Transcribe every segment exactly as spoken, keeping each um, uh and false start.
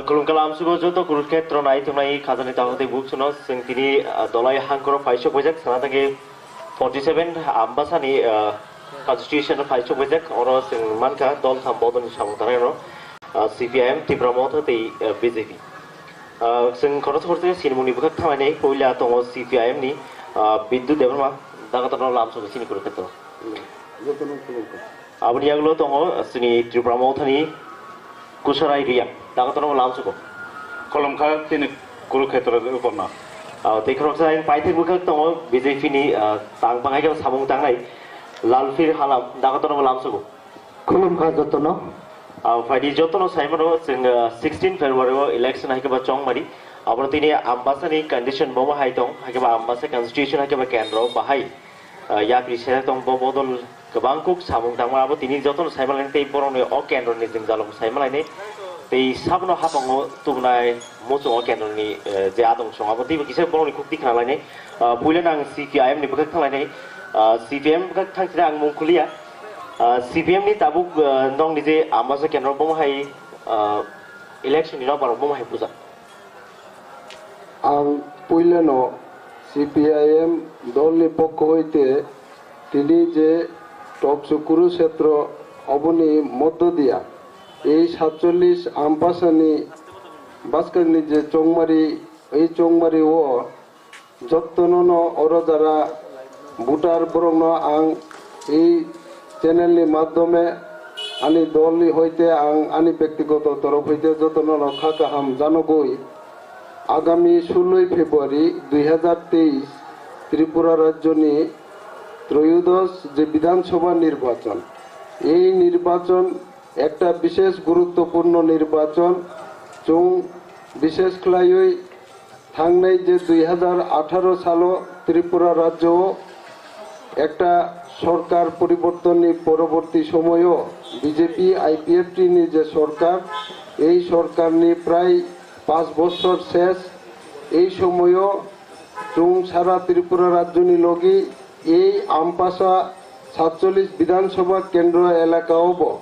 Khulumkha lamsugo joto Kurukshetra nai tongnai khajani takhuk tei buksuno chwng tini, ah, Dolai hangkoro phaisok baijak sana thangkhe forty seven Ambasani, ah, constitution phaisok baijak oro chwng mankha dol tham bodolni samung tangnai rok, ah, C P I M, Tipra Motha tei, ah, B J P. Ah, chwng khoroksa khoroksa sinimungni bwkhak thanglainai puila tongo C P I M ni, ah, Biddu Debbarma, daga torno lamsugo chini Kurukshetra. Jotono khulumkha. Aboni yagulo tongo chini Tripura Mothani Kusarai Riyang. Daga torno lamsugo. Khulumkha chini Kurukshetra Uporno. Ah, tei khoroksa ang paithak bwkhak tongo B J P ni, ah, tang pangai khe samung tangnai Lalphir Halam. Daga torno lamsugo. Khulumkha jotono. Ah, phaidi jotono saimano chwng, ah, sixteen February o election hai khe ba chongmari. Abono tini Ambasani condition bomo hai tong, hai khe ba Ambasa constitution hai khe ba kendro bahai. Ah, yapri sere tong bo bodol kwbang kuk samung tangma abo tini jotono saimalaini tei borokni o kendroni jwngjalo saimalaini tei sabono hapango tubunai muchungo kendroni, eh, je adong song abo teibo kisa borokni kuk tikna lainai. Ah, puila nang C P I M ni bwkhak thanglainai. Ah, C P I M bwkhak thangchina ang mung khuliya. Ah, C P I M ni tabuk, ah, nongni je Ambasa kendro bomo hai, ah, election ni nokbar bomo hai bujak. Ang puilano C P I M dolni pokho hoite tini je Topsu Kurukshetra oboni moddo dia ei satchollish Ambasani bwskangni je chongmari, ei chongmari o jottono no oro jara voter borokno ang ei channel ni madhyome ani dol ni hoite ang ani bektigoto torof hoite jotono no kha kaham janogoi agami suloi February dui hazar teis Tripura rajyoni troyodosh je Bidhan Sabha nirbachon, ei nirbachon ekta bishesh guruttopurno nirbachon, chwng bishesh khlaiwi thangnai je dui hazar atharo salo Tripura rajyo o ekta sorkar poribortonni poroborti somoyo B J P I P F T ni je sorkar, ei sorkarni prai panch bochor ses, ei somoyo chwng sara Tripura rajyoni logi ei Ampasa satchollish Bidhan Sabha kendro elaka o bo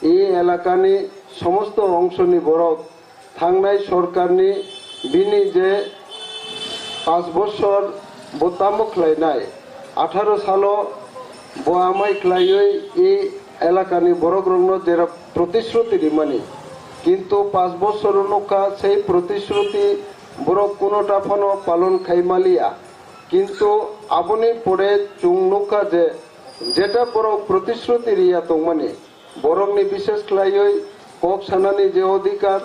ei elakani somosto ongshoni borok thangnai sorkarni bini je panch bochor bo tamo khlainai, atharo salo bo amai khlaiwi ei elakani borokrokno jera protishruti rimani, kintu panch bochor nukha sei protishruti borok kuno ta phano palon khai maliya, kintu aboni pore chwng nukha je jeta borok protishruti riya tongmani, borokni bishesh khlaiwi kok sanani je odhikar,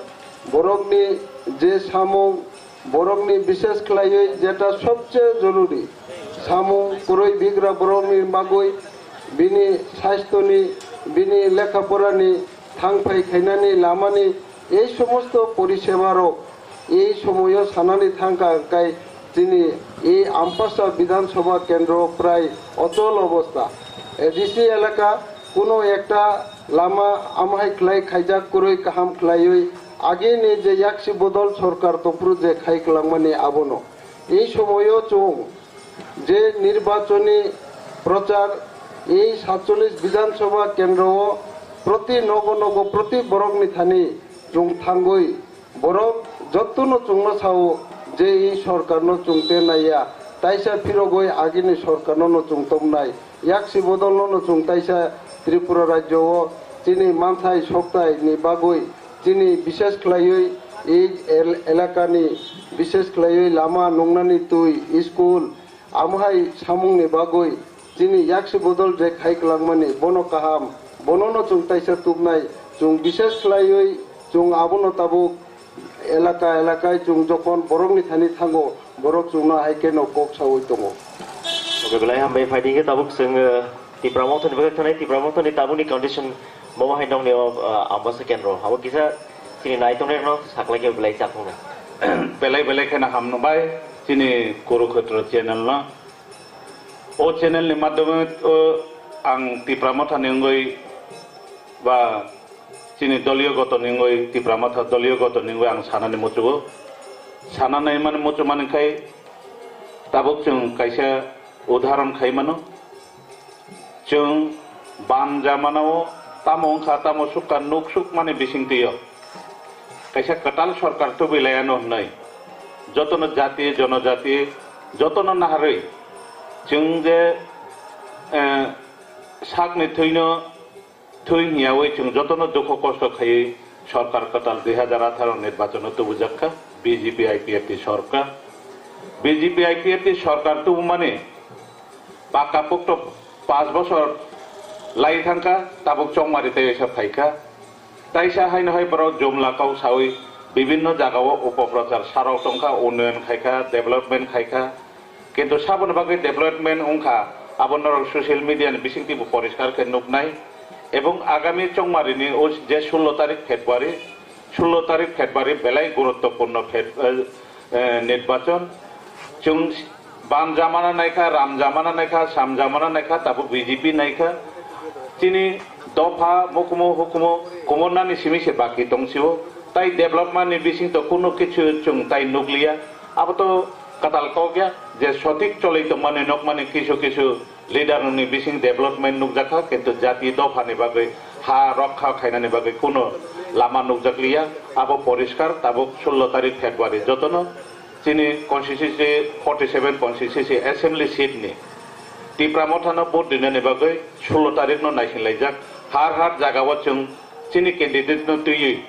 borokni je samung, borokni bishesh khlaiwi jeta sobche joruri samung kwrwi bigra borokni bagwi bini sasthoni, bini lekha porani, thangphai khainani lamani ei somosto poriseba rok ei somoyo sanani thangkha, hwnkhe chini ei Ampasa Bidhan Sabha kendro prai ochol obostha. A D C elaka kuno ekta lama amahai khlai khaijak kwrwi kaham khlaiwi agini je yaksi bodol sorkar tongphuru je khai kwlangmani abono. Ei somoyo chwng je nirbachoni prochar ei satchollish Bidhan Sabha kendro o proti nogo nogo proti borokni thani chwng thangwi borok jottono chwngno sao je ei sorkarno chwng te naiya, taisa phirogwi agini sorkarno no chwng tomnai, yaksi bodolno no chwng taisa Tripura rajyo o chini manthai soktai ni bagwi chini bishesh khlaiwi ei el-, elakani bishesh khlaiwi lama nungnani twi, school, Amo hai samungni bagwi chini yaksi bodol je khai kwlangmani bono kaham, bonono chwng taisa tubnai, chwng bishesh khlaiwi chwng abono tabuk elaka elakai chwng jokhon borokni thani thango, borok chwngno hai kheno kok saui tongo. Oke, belai hambai, phaidi khe tabuk chwng, eh, Tipra Mothani bagwi thanai, Tipra Mothani tabukni condition bomo hai nongni o, eh, Ambasa kendro. Abo kisa chini nai tongnairokno saklai khe belai chapungno. Belai belai kheno hamno bai. Chini Kurukshetra channel no. O channel ni madhyome, o, ang Tipra Motha ni wngwi ba chini doliyo goto ni wngwi, Tipra Motha doliyo goto ni wngwi ang sanani muchugo. Sananai mani muchumani khai tabuk chwng kaisa udaharon khai mano. Chwng ban jamanao tamo wngkha, tamo sukha, nuk sukmani bisingtwio. kaisa kwtal sorkar tubui laiano hwnwi jotono jati, jonojati, jotono naharwi chwng je, eh, sakni thwino thwi hwnyawi chwng jotono dukhu kosto khaiwi sorkar kwtal dui hazar atharo nirbachono tubujak kha B J P I P F T sorkar. B J P I P F T sorkar tubumani pakka pokto panch bochor lai thangkha, tabuk chongmari tei waisa phaikha. Taisa haino hai borok jumla kok sawi bibinno jagao upoprochar sarok tongkha, unnoyon khaikha, development khaikha. Kintu saboni bagwi development wngkha, abo norok social media ni bisingtwi bo poriskar khe nuknai. Ebong agami chongmarini o je sullo tarik February, sullo tarik February belai guruttopurno Feb-, eh, eh, nirbachon. Chwng ban jamana naikha, ram jamana naikha, sam jamana naikha, tabuk B J P naikha. Chini dopha, mukumu, hukumu, kumornani simi se baki tongsio. Tai development ni bisingto kunu kichu chwng tai nukliya. Abo to kwtal kok ya, je sotik choloi tongmani nokmani kisu kisu leader ni bising development nukjakha, kintu jati dopha ni bagwi ha rokha khainani bagwi kuno lama nukjakliya. Abo poriskar, tabuk sullo tarik February jotono chini constituency, forty seven constituency assembly seat ni Tipra Motha no vote rinani bagwi sullo tarik no naisinlaijak. Har har jaga o chwng chini candidate no twiwi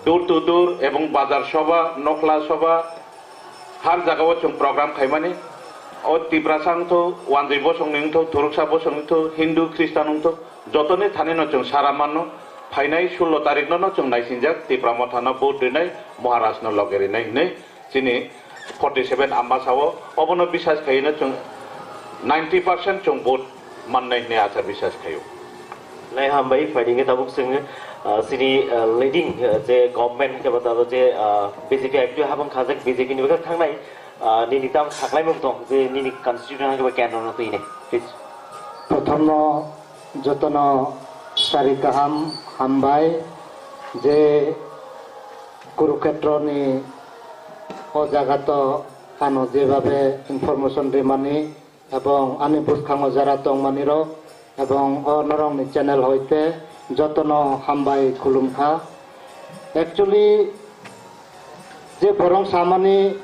door to door ebong bazar soba, nokhla soba, har jaga o chwng program khaimani. O Tiprasa wngthu, Wanjwi bosong ni wngthu, Thuruksa bosong wngthu, Hindu, Christian wngthu, jotoni thani no chwng sara mano. Phainai sullo tarik no no chwng naisinjak, Tipra Motha no vote rinai, Maharaj no loge rinai hinwi chini forty seven Ambasa o. Obono bisas khaino chwng ninety percent chwng vote mannai hinwi acha bisas khaio. Lai hambai, phaidi hwnkhe tabuk chwng, ah, chini, ah, leading, ah, je government hwnkhe bo tabuk je, ah, B J P active habang khajak, B J P ni bwkhak thangnai, ah, nini tamo saklaimung tong je nini constitution hwnkhe bo kendro no twi nai, please. Prothomno jotono sari kaham hambai je Kurukshetroni o jagato ano jebabe information rimani ebong ani bwskango jara tongmanirok ebong o norokni channel hoite jotono hambai khulumkha. Actually, je borong samani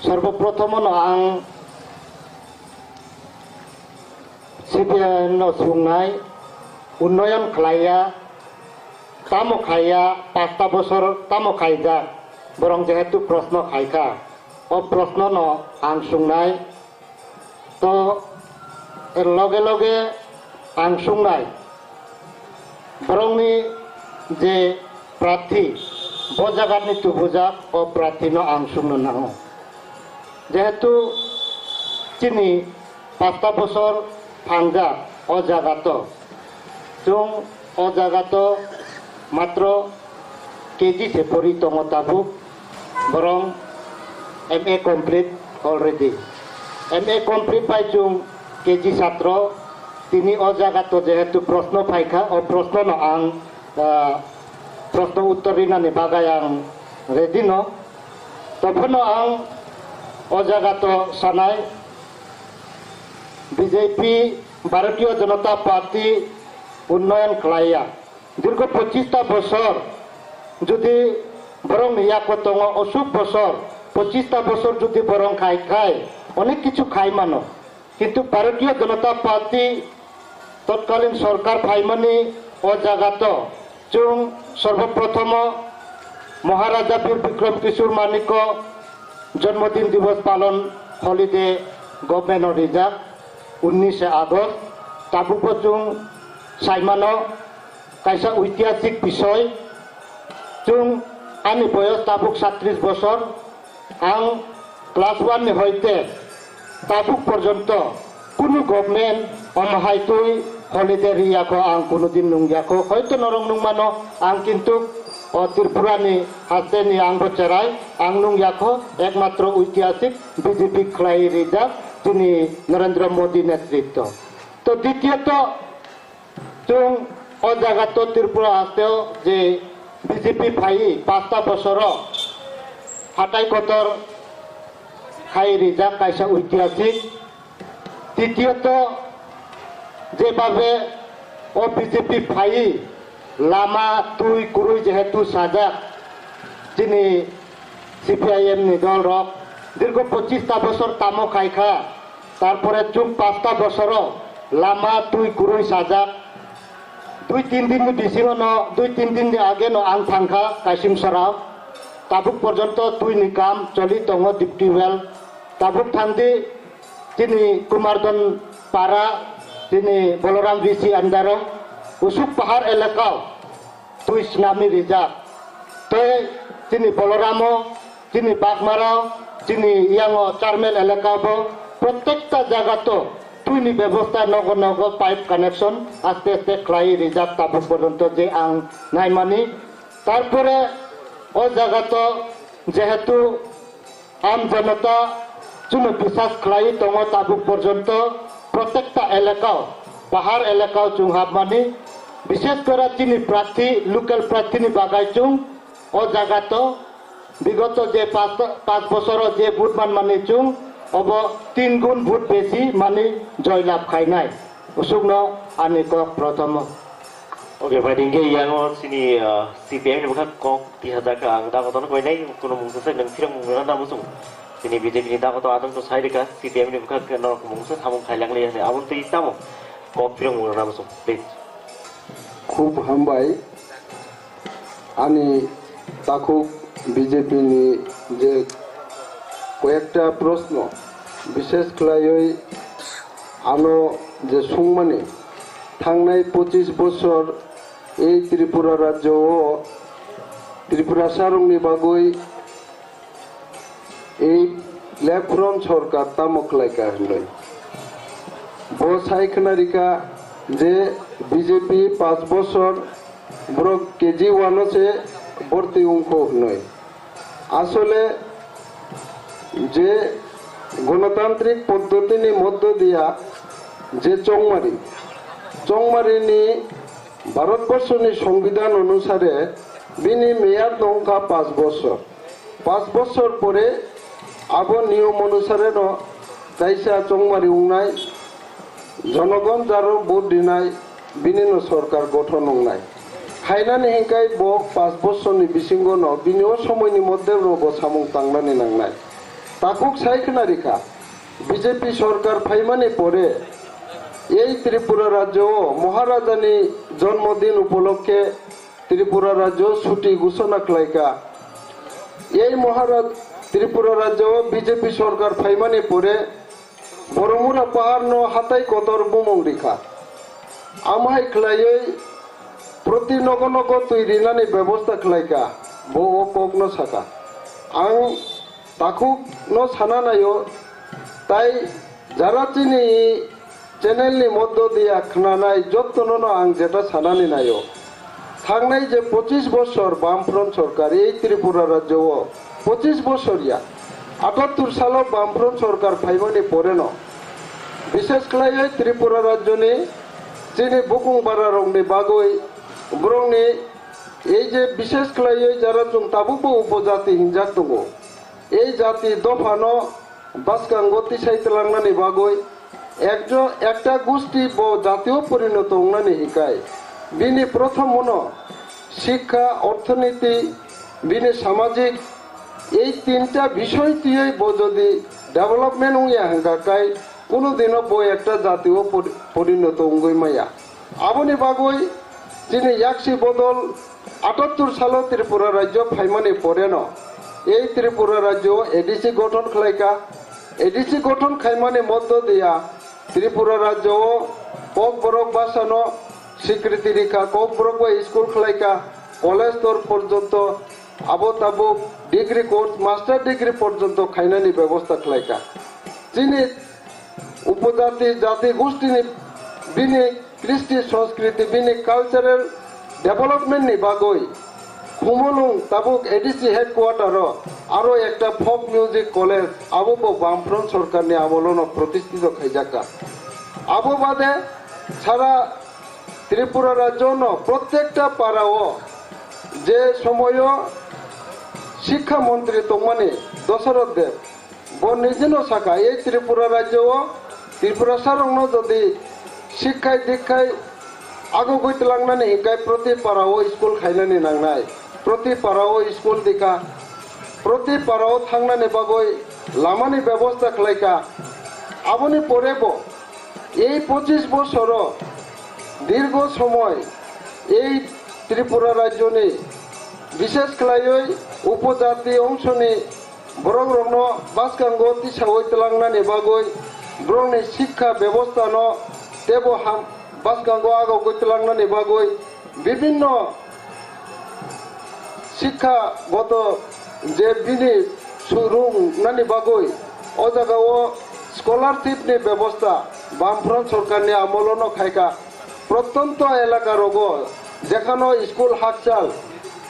sorboprothomono ang C P I M no sungnai, unnoyon khlaiya, tamo khaiya, pasta bosor tamo khaijak, borong jehetu proshno khaikha, o proshno no ang sungnai. To, er loge loge ang sungnai, borokni je prarthi, bo jagatni tubujak, o prarthino ang sungno nango. Jehetu chini pasta bosor phangjak o jagato, chwng o jagato matro K G se pori tongo tabuk, borong M A complete already. M A complete bai chwng K G satro, tini o jagato jehetu proshno phaikha, o proshno no ang, ah, proshno uttor rinani bagwi ang ready no. Tophano ang o jagato sanai, B J P, Bharatiya Janata Party unnoyon khlaiya. Dirgho pochista bosor jodi borokni yako tongo, osuk bosor pochista bosor jodi borok khai khai onek kichu khai mano. Kintu Bharatiya Janata Party totkalin sorkar phaimani o jagato chwng sorboprothomo Maharaja Bir Bikram Kishore Manikko Jonmodin Divas palon holiday government o rijak, unnishe August. Tabukbo chwng saimano kaisa oitihasik bisoi. Chwng ani boyos tabuk satris bosor. Ang class one ni hoite tabuk porjonto kunu government omo hai twi holiday riyakho, ang kunu din nungyakho. Hoito norok nungmano, ang kintu o Tripura ni haste ni ang bo cherai, ang nungyakho, ekmatro oitihasik B J P khlai rijak chini Narendra Modi netritto. To ditiyot, chwng o jagato Tripura hasteo je B J P phaiwi pasta bosoro hatai kotor khai rijak kaisa oitihasik. Titiyoto, jebabe o B J P phaiwi Lama twi kwrwi jehetu sajak chini C P I M ni dol rok dirgo pochis ta bosor tamo khai kha, tarpore chwng pasta bosoro lama twi kwrwi sajak. Dui tin din ni bisingo no, dui tin din ni age no ang thang kha Kaisim Sora, tabuk porjonto twi ni kam choli tongo, deep tubewell. Tabuk thang di chini Kumardon para, chini Boloram V C under o, Usuk Pahar elakao twi snami rijak. Tei chini Boloramo, chini Bagmarao, chini yango Charmel elakao bo protekta jagato twi ni bebosta nogo nogo pipe connection aste aste khlai rijak tabuk porjonto je ang naimani. Tarpore o jagato jehetu Am janata chwngno bisas khlaiwi tongo tabuk porjonto protekta elakao, pahar elakao chwng hapmani, bishes kore chini prarthi, local prarthini bagai chwng o jagato bigoto je pas, pas bosoro je vote manmani chwng obo tin gun vote besi mani joy lab khainai. Usukno ani kok prothom. Okay, bai dingke yango chini, ah, C P M ni bwkha kok tihajak ang da kotorno koinai kuno mungsa se nang phirang mung rana musung. Chini B J P ni da kotor adong to sai rika C P M ni bwkha no mungsa samung khailang le abon twi tamo kok phirang mung rana musung, please. Khub hambai. Ani takhuk B J P ni je koyekta proshno, bishesh khlaiwi ano je sungmani, thangnai pochis bosor ei Tripura rajyo o Tripurasarokni bagwi ei left front sorkar tamo khlai kha hwnwi. Bo sai khna rikha je B J P panch bosor borok K G one o se borti wngkho hwnwi. Asole je gonotantrik poddotini moddo diya je chongmari, chongmarini Bharatborsoni Songbidan onusare bini meyad wngkha panch bosor. Panch bosor pore abo niyom onusareno kaisa chongmari wngnai, jonogon jaro vote rinai, binino sorkar gothon wngnai. Khainani hinkhai bo panch bosorni bisingono bini o somoini moddebo bo samung tangnani nangnai. Takhuk sai khna rikha, B J P sorkar phaimani pore ei Tripura rajyo o Maharajani jonmodin upolokkhe Tripura rajyo chuti ghoshona khlaikha. Ei Maharaj-, Tripura rajyo o B J P sorkar phaimani pore Boromura paharno hatai kotor bumung rikha. Amhai khlaiwi proti nogo nogo twi rinani bebosta khlaikha, bo o kokno sakha. Ang takhukno sana naio, tai jara chini channel ni moddo diya khnanai jottono no ang jeta sanani naio. Thangnai je pochis bosor Bamfront sorkar ei Tripura rajyo o pochis bosor ya, atattur salo Bamfront sorkar phaimani poreno, bishesh khlaiwi Tripura rajyoni chini bukung bararokni bagwi borokni ei je bishesh khlaiwi jara chwng tabukbo upojati hinjak tongo. Ei jati dophano bwskango tisai twlangnani bagwi ekjo, ekta gusti bo jatio porinoto wngnani hikai. Bini prothomono sikha, orthoniti, bini samajik, ei tinta bisoi twiwi bo jodi development wngya hwnkha kai, kunu dino bo ekta jatio pori-, porinoto wngwi maya. Aboni bagwi chini yaksi bodol atattur salo Tripura rajyo phaimani poreno ei Tripura rajyo A D C gothon khlaikha. A D C gothon khaimani moddo diya Tripura rajyo o Kokborok bhasano sikriti rikha, Kokborok bai school khlaikha, college stor porjonto abo tabuk degree course, master degree porjonto khainani bebosta khlaikha. Chini upojati, jati gustini bini kristi, sanskriti, bini cultural development ni bagwi Khumulwng tabuk A D C headquarter o aro ekta folk music college, abo bo Bamfront sorkar ni amolo no protistito khaijakha. Abo bade sara Tripura rajyo no prottekta para o je somoyo sikha montri tongmani Dosoroth Deb, bo nijino sakha, ei Tripura rajyo o Tripurasarokno jodi sikkhai dikkhai Agogwi twlangnani hinkhe proti para o school khainani nangnai, proti para o school dikha, proti para o thangnani bagwi lamani bebosta khlaikha. Aboni porebo ei pochis bosoro dirgo somoy ei Tripura rajyoni, bishesh khlaiwi upojati ongshoni borokrokno bwskango tisawi twlangnani bagwi borokni sikha bebostano teibo ham-, bwskango agogwi twlangnani bagwi bibinno sikha goto je bini surungnani bagwi o jagao scholarship ni bebosta Bamfront sorkarni amolono khaikha. Prottonto elaka rogo jekhano school hakchal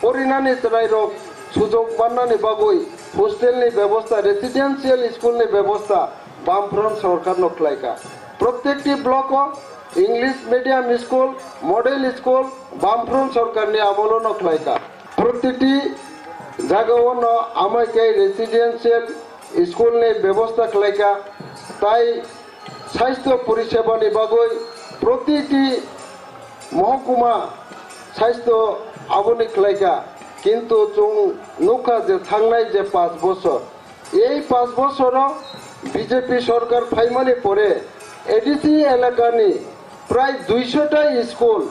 porinani chwrairok sujok mannani bagwi hostel ni bebosta, residential school ni bebosta Bamfront sorkarno khlaikha. Prottekti block o English medium school, model school Bamfront sorkarni amolono khlaikha. Prottekti jagao no amai khe residential school ni bebosta khlaikha. Tai sastho poriseba ni bagwi protiti mohokuma sastho aboni khlaikha, kintu chwng nukha je thangnai je panch bosor, ei panch bosoro B J P sorkar phaimani pore A D C elakani prai duisho ta school,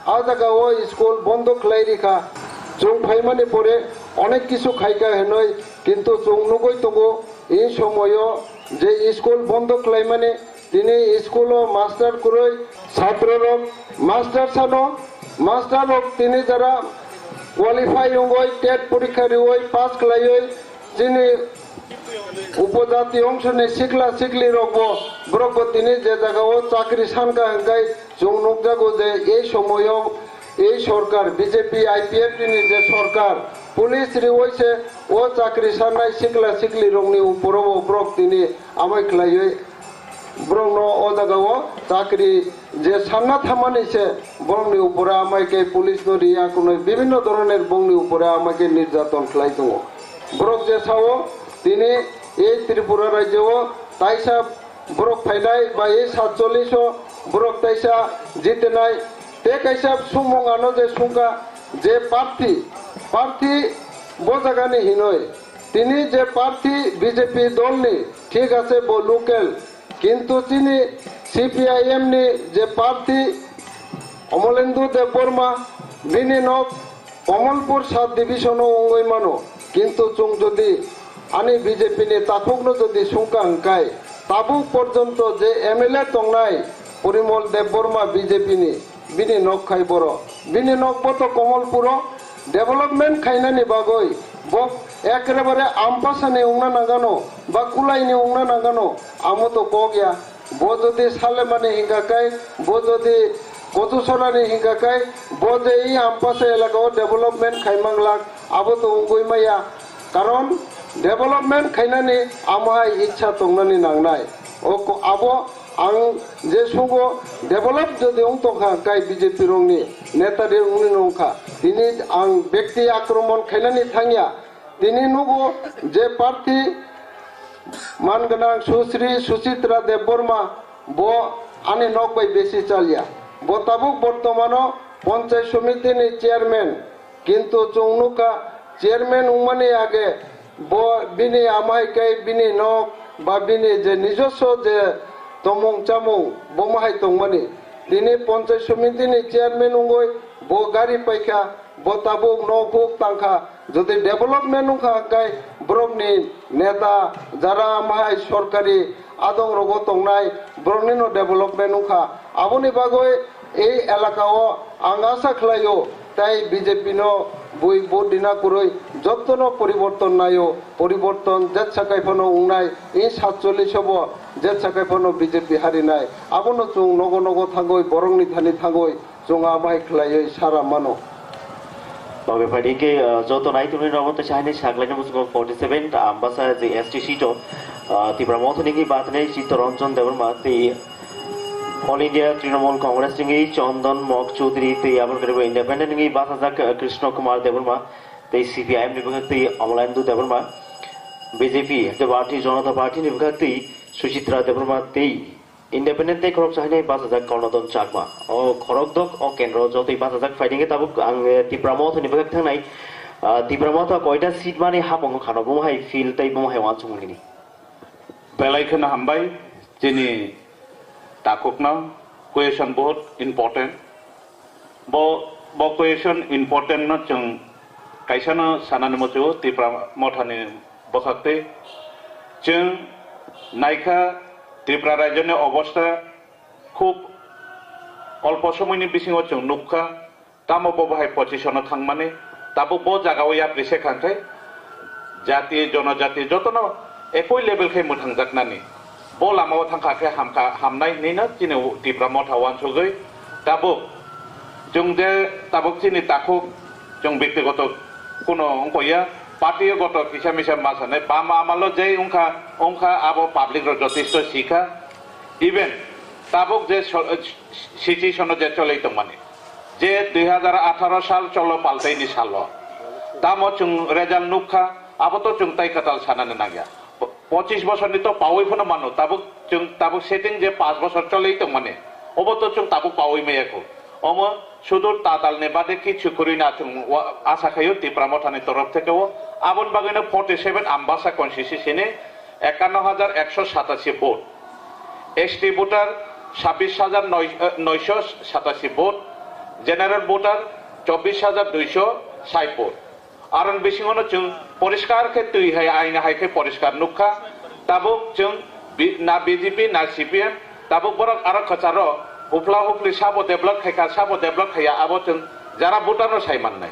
a jagao school bondo khlai rikha. Chwng phaimani pore onek kisu khaikha hinwi, kintu chwng nugwi tongo, ei somoyo je school bondo khlaimani, tini school o master kwrwi, chhatro rok master sano, master rok tini jara qualify wngwi tet porikha riwi pass khlaiwi chini upojati ongshoni sikla sikli rokbo, borokbo tini je jagao chakri sankha hinkhai chwng nukjago je ei somoyo ei sorkar B J P I P F T ni je sorkar police riwi se o chakri sannai sikla sikli rokni uporobo borok tini amai khlaiwi borokno o jagao chakri je sanna thamani se borokni upore amai khe police no riya kunui bibinno dhoroner bongni upore amai khe nirjaton khlai tongo. Borok je sao tini ei Tripura rajyo o taisa borok phainai ba ei satchollish o borok taisa jitenai tei kaisa sumung ano je sungkha je parthi, parthi bo jagani hinoi tini je parthi B J P dolni thik ase bo local, kintu chini C P I M ni je parthi Omolendu Debbarma, bini nok Kamalpur sub division o wngwi mano, kintu chwng jodi ani B J P ni takhukno jodi sungkha hwnkhe tabuk porjonto je M L A tongnai Porimol Debbarma B J P ni, bini nok khai boro, bini nok bo to Kamalpuro development khainani bagwi bo ekrabare ampasani wngna nangano ba kulaini wngna nangano, amo to kok ya. Bo jodi Salemani hingka kai, bo jodi Kochusorani hingka kai, bo je i Ampasa elaka o development khai manglak, abo to wngwi maya. Karon development khainani amo hai ichha tongnani nangnai. O ko-, abo ang je sugo develop jodi wng tongkha kai B J P rokni neta de wngni nongkha. Tini ang bekti akromon khainani thangya. Tini nugo je parthi man gwnang Susri Suchitra Debbarma, bo ani nok bai besi chalya. Bo tabuk bortomano Panchayat Samiti ni chairman, kintu chwng nukha chairman wngmani age bo bini amai kai bini nok ba bini je nijoswo je tomung chamung bo mahai tongmani. Tini Panchayat Samiti ni chairman wngwi bo gari paikha. Bo tabuk nok huk tangkha, jodi development wngkha hwnkhe borokni neta jara amhai sorkari adong rogo tongnai boroknino development wngkha. Aboni bagwi ei elaka o ang asa khlaio tei B J P no bui vote rina kwrwi jottono poriborton naio, poriborton jetsa kaiphano wngnai, ei satchollish o bo jetsa kaiphano B J P harinai. Abono chwng nogo nogo thangwi borokni thani thangwi chwng amhai khlaiwi sara mano. Bagwi phaidi khe, ah, joto naitukni rokno teisa haini saklaina muchungo forty seven ta Ambasa je S T seat o, ah, Tipra Motha ni wngwi bathanai Chittaranjan Debbarma tei All India Trinamool Congress ni wngwi Chandan Mok Chowdhury tei aboni khe independent ni wngwi bathajak, ah, Krishna Kumar Debbarma tei C P I M ni bwkhak tei Amalendu Debbarma, B J P, Bharatiya Janata Party ni bwkhak tei Suchitra Debbarma tei Independent tei khoroksa hinwi bachajak Kornodon Chakma. O khorokdok o kendro jotoi bachajak phaidingkhe tabuk ang, eh, Tipra Motha ni bwkhak thangnai, ah, Tipra Motha koita seat mani hapung khano bomo hai feel tei bomo hai uansukmung nini. Belai kheno hambai chini takhukno, question bahut important. Bo, bo question important no chwng kaisano sanani muchungo Tipra Mothani bwkhaktwi. Chwng naikha Tripura rajyoni obostha khub olpo somoini bisingo chwng nukha, tamo bo bahai position-o thangmani, tabuk bo jagao yapri se khangkhe jati, jonojati jotono ekoi level khe mwthangjaknani. Bo lamao thangkha khe hamkha, hamnai hinwi no chini Tipra Motha uansugwi tabuk chwng je tabuk chini takhuk chwng bektigoto kuno wngkha ya, party goto kisa misa ma sanai, bam amalo je wngkha, wngkha abo public rok jotesto sikha, even tabuk je so-, situation o je cholwi tongmani, je dui hazar atharo sal cholo paltaini salo, tamo chwng result nukha, abo to chwng tai kwtal sanani nangya. Po-, pochis bosorni to pawi phano mano, tabuk chwng tabuk setting je paanch bosor cholwi tongmani, obo to chwng tabuk pawi maya kho. Omo sudur tatalni bade kichu kwrwi na chwng wa-, asa khaio Tipra Mothani torof theke o. Aboni bagwino forty seven Ambasa constituency ni ekanno hajar ekso satasi vote, S T voter sabbish hajar noisho satasi vote, general voter chobbish hajar duisho sait vote. Aroni bisingono chwng poriskar khe twi hai aina hai khe poriskar nukha. Tabuk chwng bi-, na B J P na C P M, tabuk borok aro kwcharo hupla hupli sabo develop khaikha, sabo develop khaiya, abo chwng jara voter no sai mannai.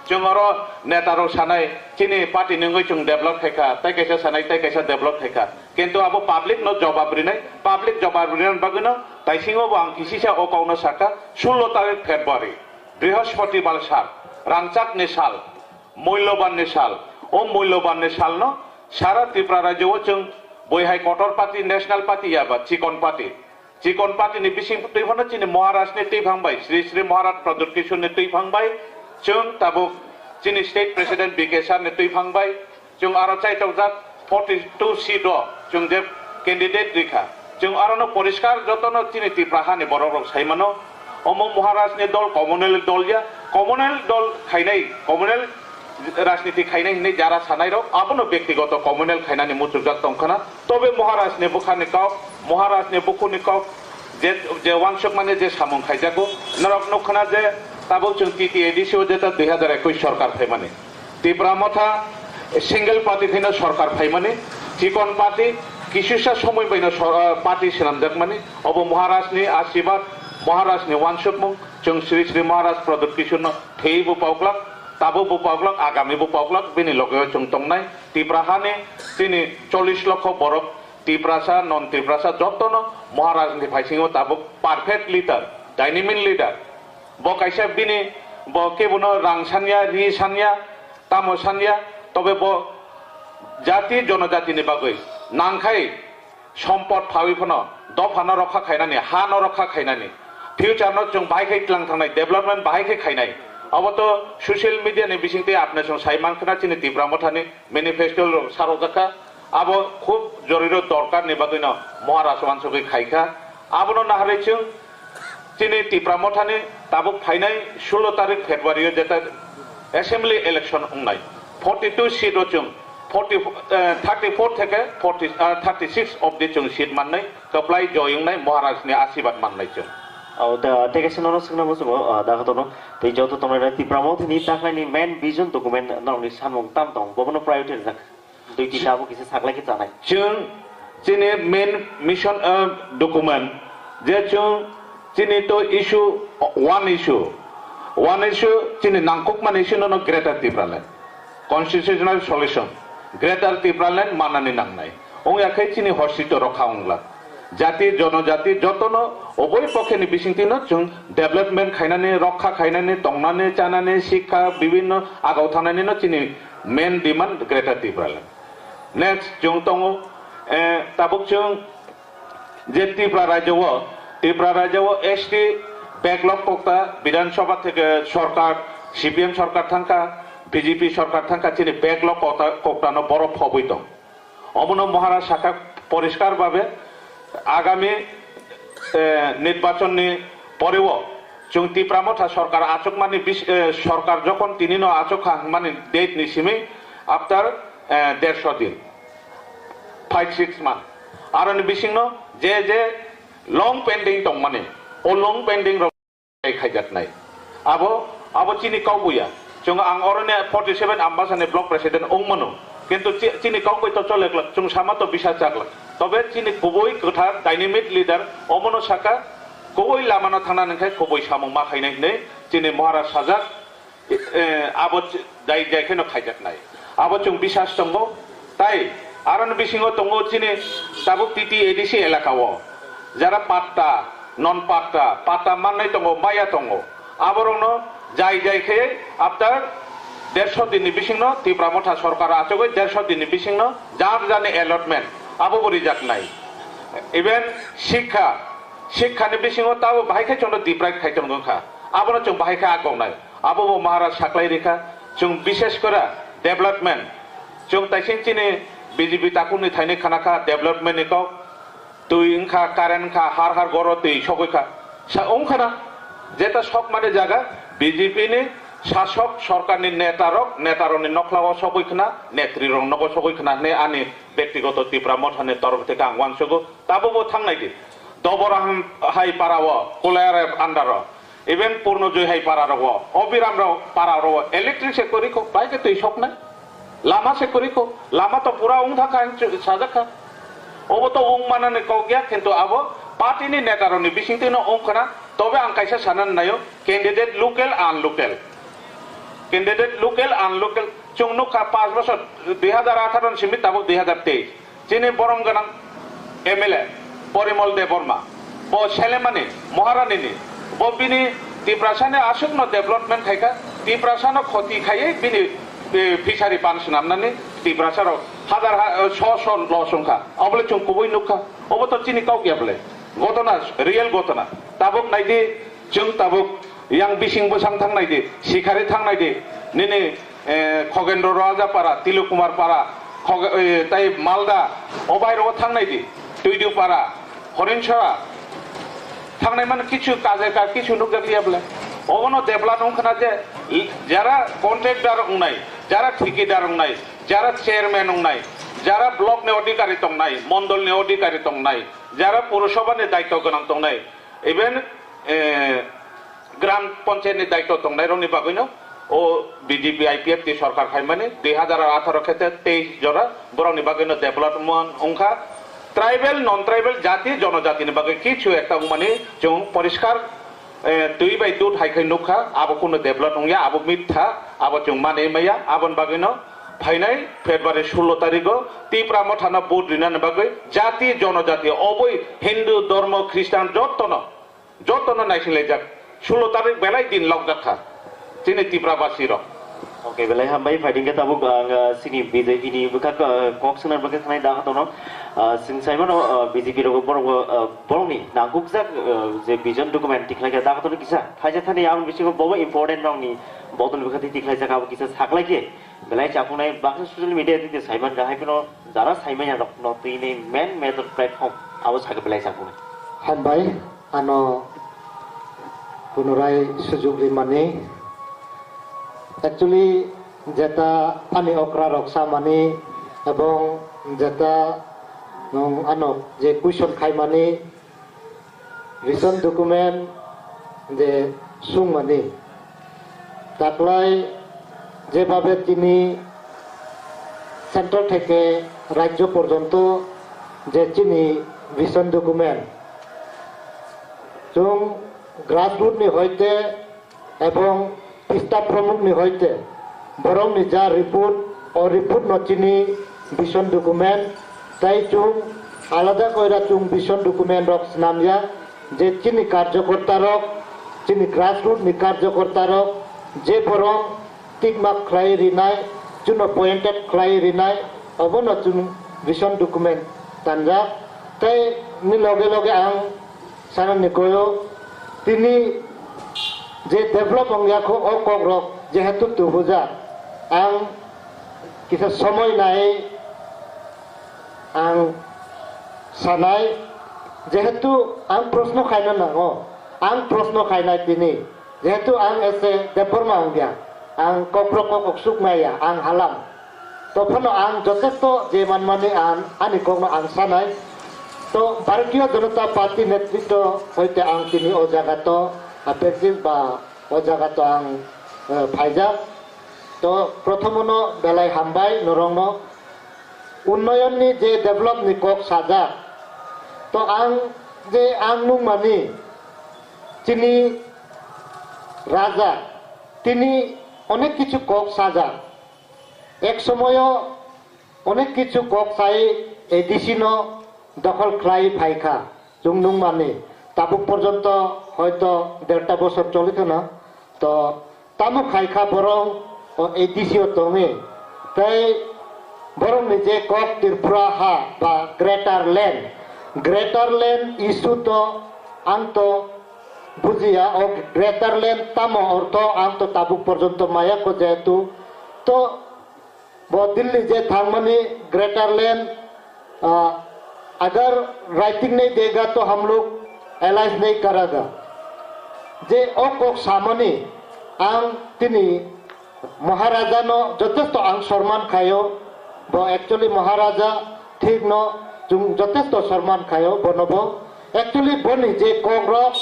Chwng oro neta rok sanai chini party ni wngwi chwng develop khaikha, tei kaisa sanai tei kaisa develop khaikha. Kintu abo public no jobab rinai, public jobab rinani bagwino taisingo bo ang kisisa o kokno sakha, sullo tarik February, Brihospoti bal sal, rangchakni sal, mullobanni sal. O mullobanni salno sara Tripura rajyo o chwng bui hai kotor party, national party yaba chikon party. Chikon party ni bising twi phano chini Maharaj ni twi phang bai, Sri Sri Maharaj Pradyut Kishore ni twi phang bai, chwng tabuk chini state president B K sir ni twi phang bai, chwng aro chaitokjak forty two seat o chwng je candidate rikha. Chwng aro no poriskar jotono chini Tripura hani borok rok sai mano. Omo Maharaj ni dol communal dol ya, communal dol khainai, communal rajniti khainai hinwi jara sanai rok abono bektigoto communal khainani muchukjak tongkhana. Tobe Maharaj ni bwkhani kok, Maharaj ni bukhuni kok, je, je wansukmani je samung khaijago, norok nukkhana je tabuk chwng T T A D C o jeta dui hazar ekush sorkar phaimani. Tipra Motha single party phaino sorkar phaimani, chikon party kisusa somoi baino sor-, ah, party swnamjakmani, obo Maharaj ni asibad, Maharaj ni wansukmung, chwng Sri Sri Maharaj Pradyut Kishore no theiwi bo pauklak, tabuk bo pauklak, agami bo pauklak, bini loge o chwng tongnai. Tipra hani chini chollish lokho borok, Tiprasa, non Tiprasa, jotono Maharaj ni phaisingo tabuk perfect leader, dynamic leader. Bo kaisa bini, bo kebono rang sanya, ri sanya, tamo sanya, tobe bo jati jonojati ni bagwi nangkhai sompot phawi phano dophano rokha khainani, hano rokha khainani, future no chwng bahai khe tlang thangnai, development bahai khe khainai. Obo to social media ni bisingtwi apne chwng sai mankhna chini Tipra Mothani manifesto rok sarokjakha. Abo khub joriro dorkar ni bagwino Maharaj wansugwi khaikha. Abono naharwi chwng chini Tipra Mothani tabuk phainai sullo tarik February o jeta assembly election wngnai. Forty two seat o chwng forty, eh, thirty four theke forty, eh, thirty six obdi chwng seat mannai, kwplai joy wngnai, Maharaj ni asibad mannai chwng. O da, tei kaisa nono swngna muchungo, ah, da hotono tei joto tongnai Tipra Mothani taklaini main vision document norokni samung tam tong, bobono priority rijak. Dui tisa abo kisa saklai khe chanai. Chwng chini main mission, uh, document je chwng chini to issue, one issue, one issue chini nangkukmani issue no Greater Tipraland constitutional solution, Greater Tipraland manani nangnai. Wngya khe chini hosito rokha wngla. Jati, jonojati jotono oboi pokheni bisingtwi no chwng development khainani, rokha khainani, tongnani, chanani, sikha, bibhinno agau thangnani no chini main demand Greater Tipraland. Next, chwng tongo, eh, tabuk chwng je Tripura rajyo o, Tripura rajyo o S T backlog kokta Bidhan Sabha theke sorkar, C P M sorkar thangkha, B J P sorkar thangkha, chini backlog kokta, kokta no borok phobwi tong. Omono Maharaj sakha poriskar babe, agami eh, nirbachonni poreo chwng Tipra Motha sorkar achukmani bis-, eh, sorkar jokhon tinino achukha hwnmani date ni simi after, eh, dersho din, five six month. Aroni bisingno je je long pending tongmani, o long pending rok khaijaknai. Abo, abo chini kaubuya. Chwng ang oroni forty seven Ambasani block president wngmano. Kintu chi-, chini kaubui to choleklak, chwng sama to bisa chaklak. Tobe chini kubui kwthar dynamic leader omono saka, kubui lamano thangna nangkhe kubui samung ma khainai hinwi chini Maharaj sajak. Eh, abo ch-, jai, jai kheno khaijaknai. Abo chwng bisas tongo. Tai aroni bisingo tongo chini tabuk T T A D C elaka o. Jara patta, non patta, patta mannai tongo, maya tongo. Aborokno jai jai khe after dersho dinni bisingno Tipra Motha sorkar achugwi dersho dinni bisingno jar jarni allotment abo bo rijaknai. Even sikha, sikhani bisingo tabo bahai khe chwngno deprive khai tongo wngkha. Abono chwng bahai khe agongnai. Abo bo Maharaj saklai rikha, chwng bishes kora development, chwng taising chini B J P takhukni thaini khanakha development ni kok, twi wngkha, current wngkha, har har goro twi sogwi kha, sa wngkhana, jeta sokmani jaga B J P ni sasok sorkarni netarok, netarokni nokhlao sogwi khna, netrirok nogo sogwi khna hwnwi ani bektigoto Tipra Mothani torof theke ang uansugo, tabukbo thangnai di. Dobor ham hai parao, Kulayar under o, even Purnojoy hai para rogo, Obiram rok para rogo, electric se kwrwi kho, bai khe twi soknai. Lama se kwrwi kho, lama to pura wng thangkha, ang chu-, sajak kha. Obo to wng manani kok ya, kintu abo party ni neta rokni bisingtwi no wng khna, tobe ang kaisa sana naio, candidate local, unlocal. Candidate local, unlocal, chwng nukha panch bosor, dui hajar atharo ni simi tabuk dui hajar teis. Chini borom gwnang M L A Porimol Debbarma, bo Selemani Maharani ni, bo bini Tiprasani aswkno development khaikha, Tiprasano khoti khaiwi bini, eh, fishery ban swnamnani Tiprasarok hajar ha-, eh, so so loss wngkha, obole chwng kubui nukha, obo to chini kok ya bole, gotona, real gotona, tabuk naidi, chwng tabuk yang bising bwsang thangnai di, sikhari thangnai di, nini, eh, Khogendro Rajapara, Tilok Kumar Para, Khoge-, eh, tai Malda, o bai rogo thangnai di, Tuidu Para, Horinsora, thangnai mano kichu kaje ka kichu nukjak liya bole. Obono debla nung khna je, jara contractor wngnai, jara thikidar wngnai, jara chairman wngnai, jara block ni odhikari tongnai, mondol ni odhikari tongnai, jara purosabha ni daityo gwnang tongnai, even, eh, Gram Panchayat ni daityo tongnai rok ni bagwi no o B J P I P F T sorkar phaimani dui hajar atharo khe te teis jora borok ni bagwi no development wngkha. Tribal, non tribal, jati, jonojati ni bagwi kichu ekta wngmani chwng poriskar, eh, twi bai dud hai khai nukha, abo kunu develop wngya, abo mitha, abo chwng manwi maya, aboni bagwi no phainai February sullo tarigo Tipra Motha no vote rinani bagwi jati, jonojati, oboi Hindu, Dormo, Christian jotto no Jotono naisinglaijak, sullo tarik belai din lokjak kha chini Tipra basi rok. Oke, belai hambai, phaiding khe tabuk ang, ah, sini B J P ni bwkha, ah, kok swnam bwkha khnai da hatono, ah, sing saimano, ah, B J P rok borok, ah, borokni nangkukjak, ah, je vision document tikhlai khe da hatono kisa thaisa thani ang bisingo bobo important rokni bodol bwkha twi tikhlaijak abo kisa saklai khe belai chapunai baksa social media twi twi saiman kha hai phano jara saimanya rok no twi ni main major platform abo sakhe belai chapunai. Hambai. Ano punurai sujuk rimani. Actually, jeta ani okra rok samani ebong jeta nung ano je question khaimani vision document je sungmani. Taklai jebabe tini center theke rajyo porjonto je chini vision document, chwng grassroot ni hoite ebong pista pramuk ni hoite borok ni ja report, o report no chini vision document, tai chwng alada koira chwng vision document rok swnamya, je chini karjokorta rok, chini grassroot ni karjokorta rok je borok tikma khlai rinai, chuno pointed khlai rinai, obono chwng vision document tanjak. Tai ni loge loge ang sanani koyo, tini je develop ongya kho o kok rok jehetu tubujak, ang kisa somoi nai ang sanai, Jehetu ang proshno khaina nango, ang proshno khainai tini. Jehetu ang ese Debbarma wngya, ang kokrok kok oksuk maya, ang halam. To phano ang jotesto je manmani ang ani kokno ang sanai. To Bharatiya Janata Party netritwo hoite ang tini o jaga to apekjil ba o jaga to ang, eh, phaijak. To prothomono belai hambai norokno. Unnoyonni je developni kok sajak, to ang je ang nungmani chini raja tini onek kichu kok sajak. Ek somoyo onek kichu kok sai A D C no dokhol khlai phaikha. Chwng nungmani tabuk porjonto hoito derta bosor choli khana. To tamo khai kha borok o A D C o tongwi. Tei borokni je kok Tripura ha ba Greater Land, Greater Land issue to ang to bujiya, o Greater Land tamo ortho ang to tabuk porjonto maya ko jehetu to Bo Delhi je thangmani Greater Land, ah, agar writing nahi dega to hum log alliance nahi karega. Je o kok samani ang tini Maharaja no jotesto ang sorman khayo. Bo actually Maharaja thik no chwng jotesto sorman khayo bono bo. Actually boni je kokrok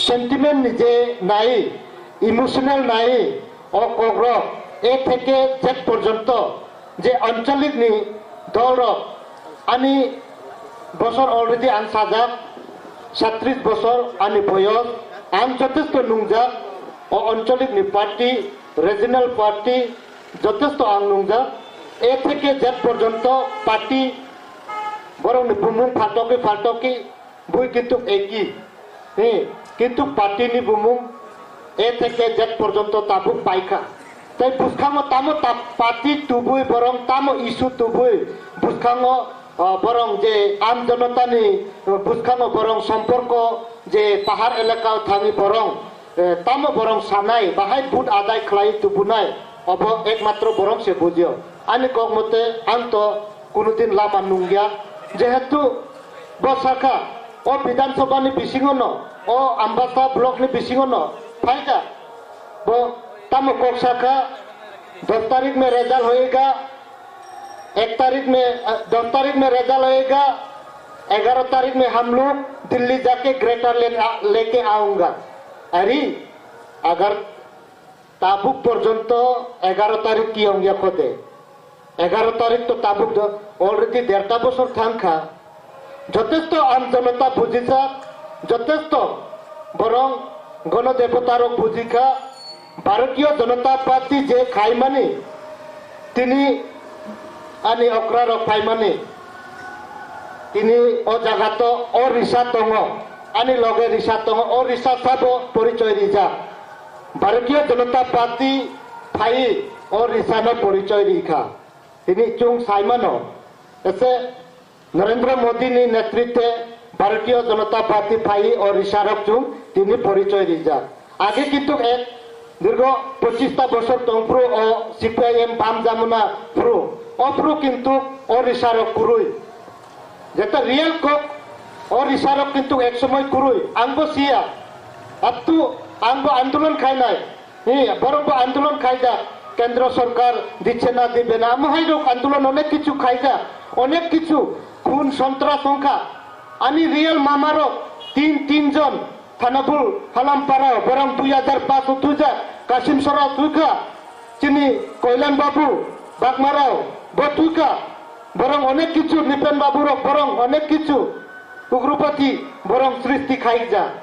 sentiment ni je nai, emotional nai, o kokrok A theke Z porjonto je ancholik ni dolrok ani bosor already ang sajak, satris bosor ani boyos, ang jotesto nungjak, o ancholik ni party, regional party, jotesto ang nungjak, A theke Z porjonto party, borokni bumung phaltokwi phaltokwi bui kintu eki. He, kintu party ni bumung A theke Z porjonto tabuk paikha. Tei bwskango tamo ta-, party tubui borong tamo issue tubui bwskango, ah, borong je am jonotani, ah, bwskango borong somporko je pahar elakao thangwi borong, eh, tamo borong sanai, bahai vote adai khlai tubunai, obo ekmatro borong se bujio. Ani kok mote ang to kunudin lama nungya. Jehetu bo sakha, o Bidhan Sabha ni bisingo no, o Ambasa block ni bisingo no, phaikha. Bo tamo kok sakha, dos tarik me result hoyega, ek tarik me, eh, dos tarik me result hoyega, egaro tarik me hum log Delhi jake Greater Land a-, leke aunga. Ari, agar tabuk porjonto egaro tarik ki ongya khode. Egaro tarik to tabuk do already derta bosor thangkha. Jotesto am jonota bujijak, jotesto borong gono debota rok bujikha, Bharatiya Janata Party je khaimani, tini ani okra rok phaimani, tini o jaga to o risa tongo, ani loge risa tongo, o risa sabo porichoi rijak. Bharatiya Janata Party phai o risa no porichoi rikha. Tini chwng saimano, ese Narendra Modi ni netritwe Bharatiya Janata Party phai o risarok chwng tini porichoi rijak. Age kintu ek dirgo pochista bosor tongphuru o C P I M bam jamuna phuru, o phuru kintu o risarok kwrwi. Jeta real kok o risarok kintu ek somoi kwrwi. Ang bo siya. Up to ang bo andolon khainai. Hi, borok bo andolon khaijak, Kendro Sorkar dichena dibena, amo hai rok andolon onek kichu khaijak, onek kichu khun sontras wngkha. Ani real mama rok tin, tin jon, Thanabul, Halampara, borok dui hajar paanch o twijak, Kasim Sora twikha, chini Koilan Babu, Bakmarao, bo twikha, borok onek kichu, Nipen Babu rok, borok onek kichu, Ugrupati, borok srishti khaijak.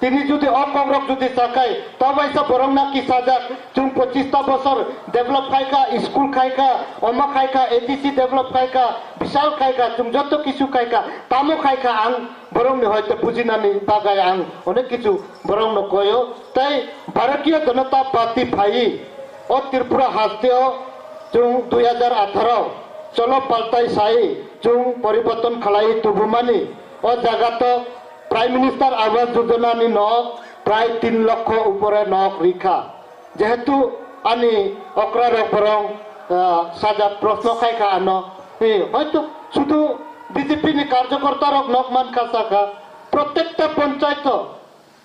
Tini jodi o kokrok jodi sakai, to baisa borok na ki sajak, chwng pochista bosor develop khaikha, school khaikha, oma khaikha, A D C develop khaikha, bisal khaikha, chwng joto kisu khaikha, tamo khaikha ang borokni hoite bujinani bagai ang onek kisu borokno koyo. Tei Bharatiya Janata Party phai o Tripura hasteo chwng dui hajar atharo cholo paltai sai chwng poriborton khalai tubumani. O jaga to Prime Minister Awas Yojana ni nok prai tin lokho upore nok rikha. Jehetu ani okra rok borong, ah, sajak proshno khai kha ano. Hi, hoito sudu B J P ni karjokorta rok nok man kha saka, protekta ponchaito,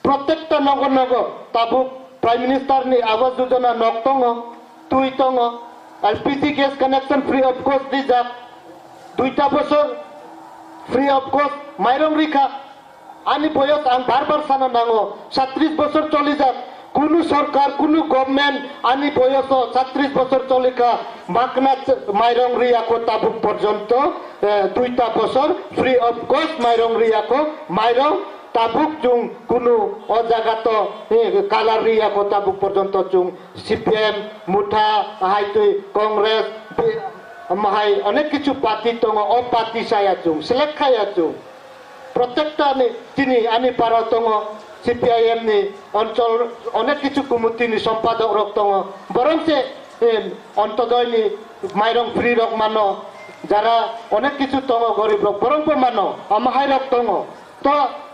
protekta nogo nogo tabuk Prime Minister ni Awas Yojana nok tongo, twi tongo, L P G gas connection free of cost rijak, duita bosor free of cost mairong rikha. Ani boyos ang bar bar sana nango, satris bosor cholijak, kunu sorkar, kunu government ani boyoso satris bosor cholika, makna ch-, mairong riyako tabuk porjonto, eh, duita bosor free of cost mairong riyako, mairong tabuk chung kunu o jagato, eh, kalar riyako tabuk porjonto chung C P M mutha, haitwi Congress, bi-, mahai onek kichu party tongo, o party saya chung, select khaya chung. Protekta ni tini ani para tongo, C P I M ni onchol onek kichu committee ni sompadok rok tongo. Borong se, em, Ontodoi ni mairong free rok mano, jara onek kichu tongo gorib rok, borong bo mano, amahai rok tongo. To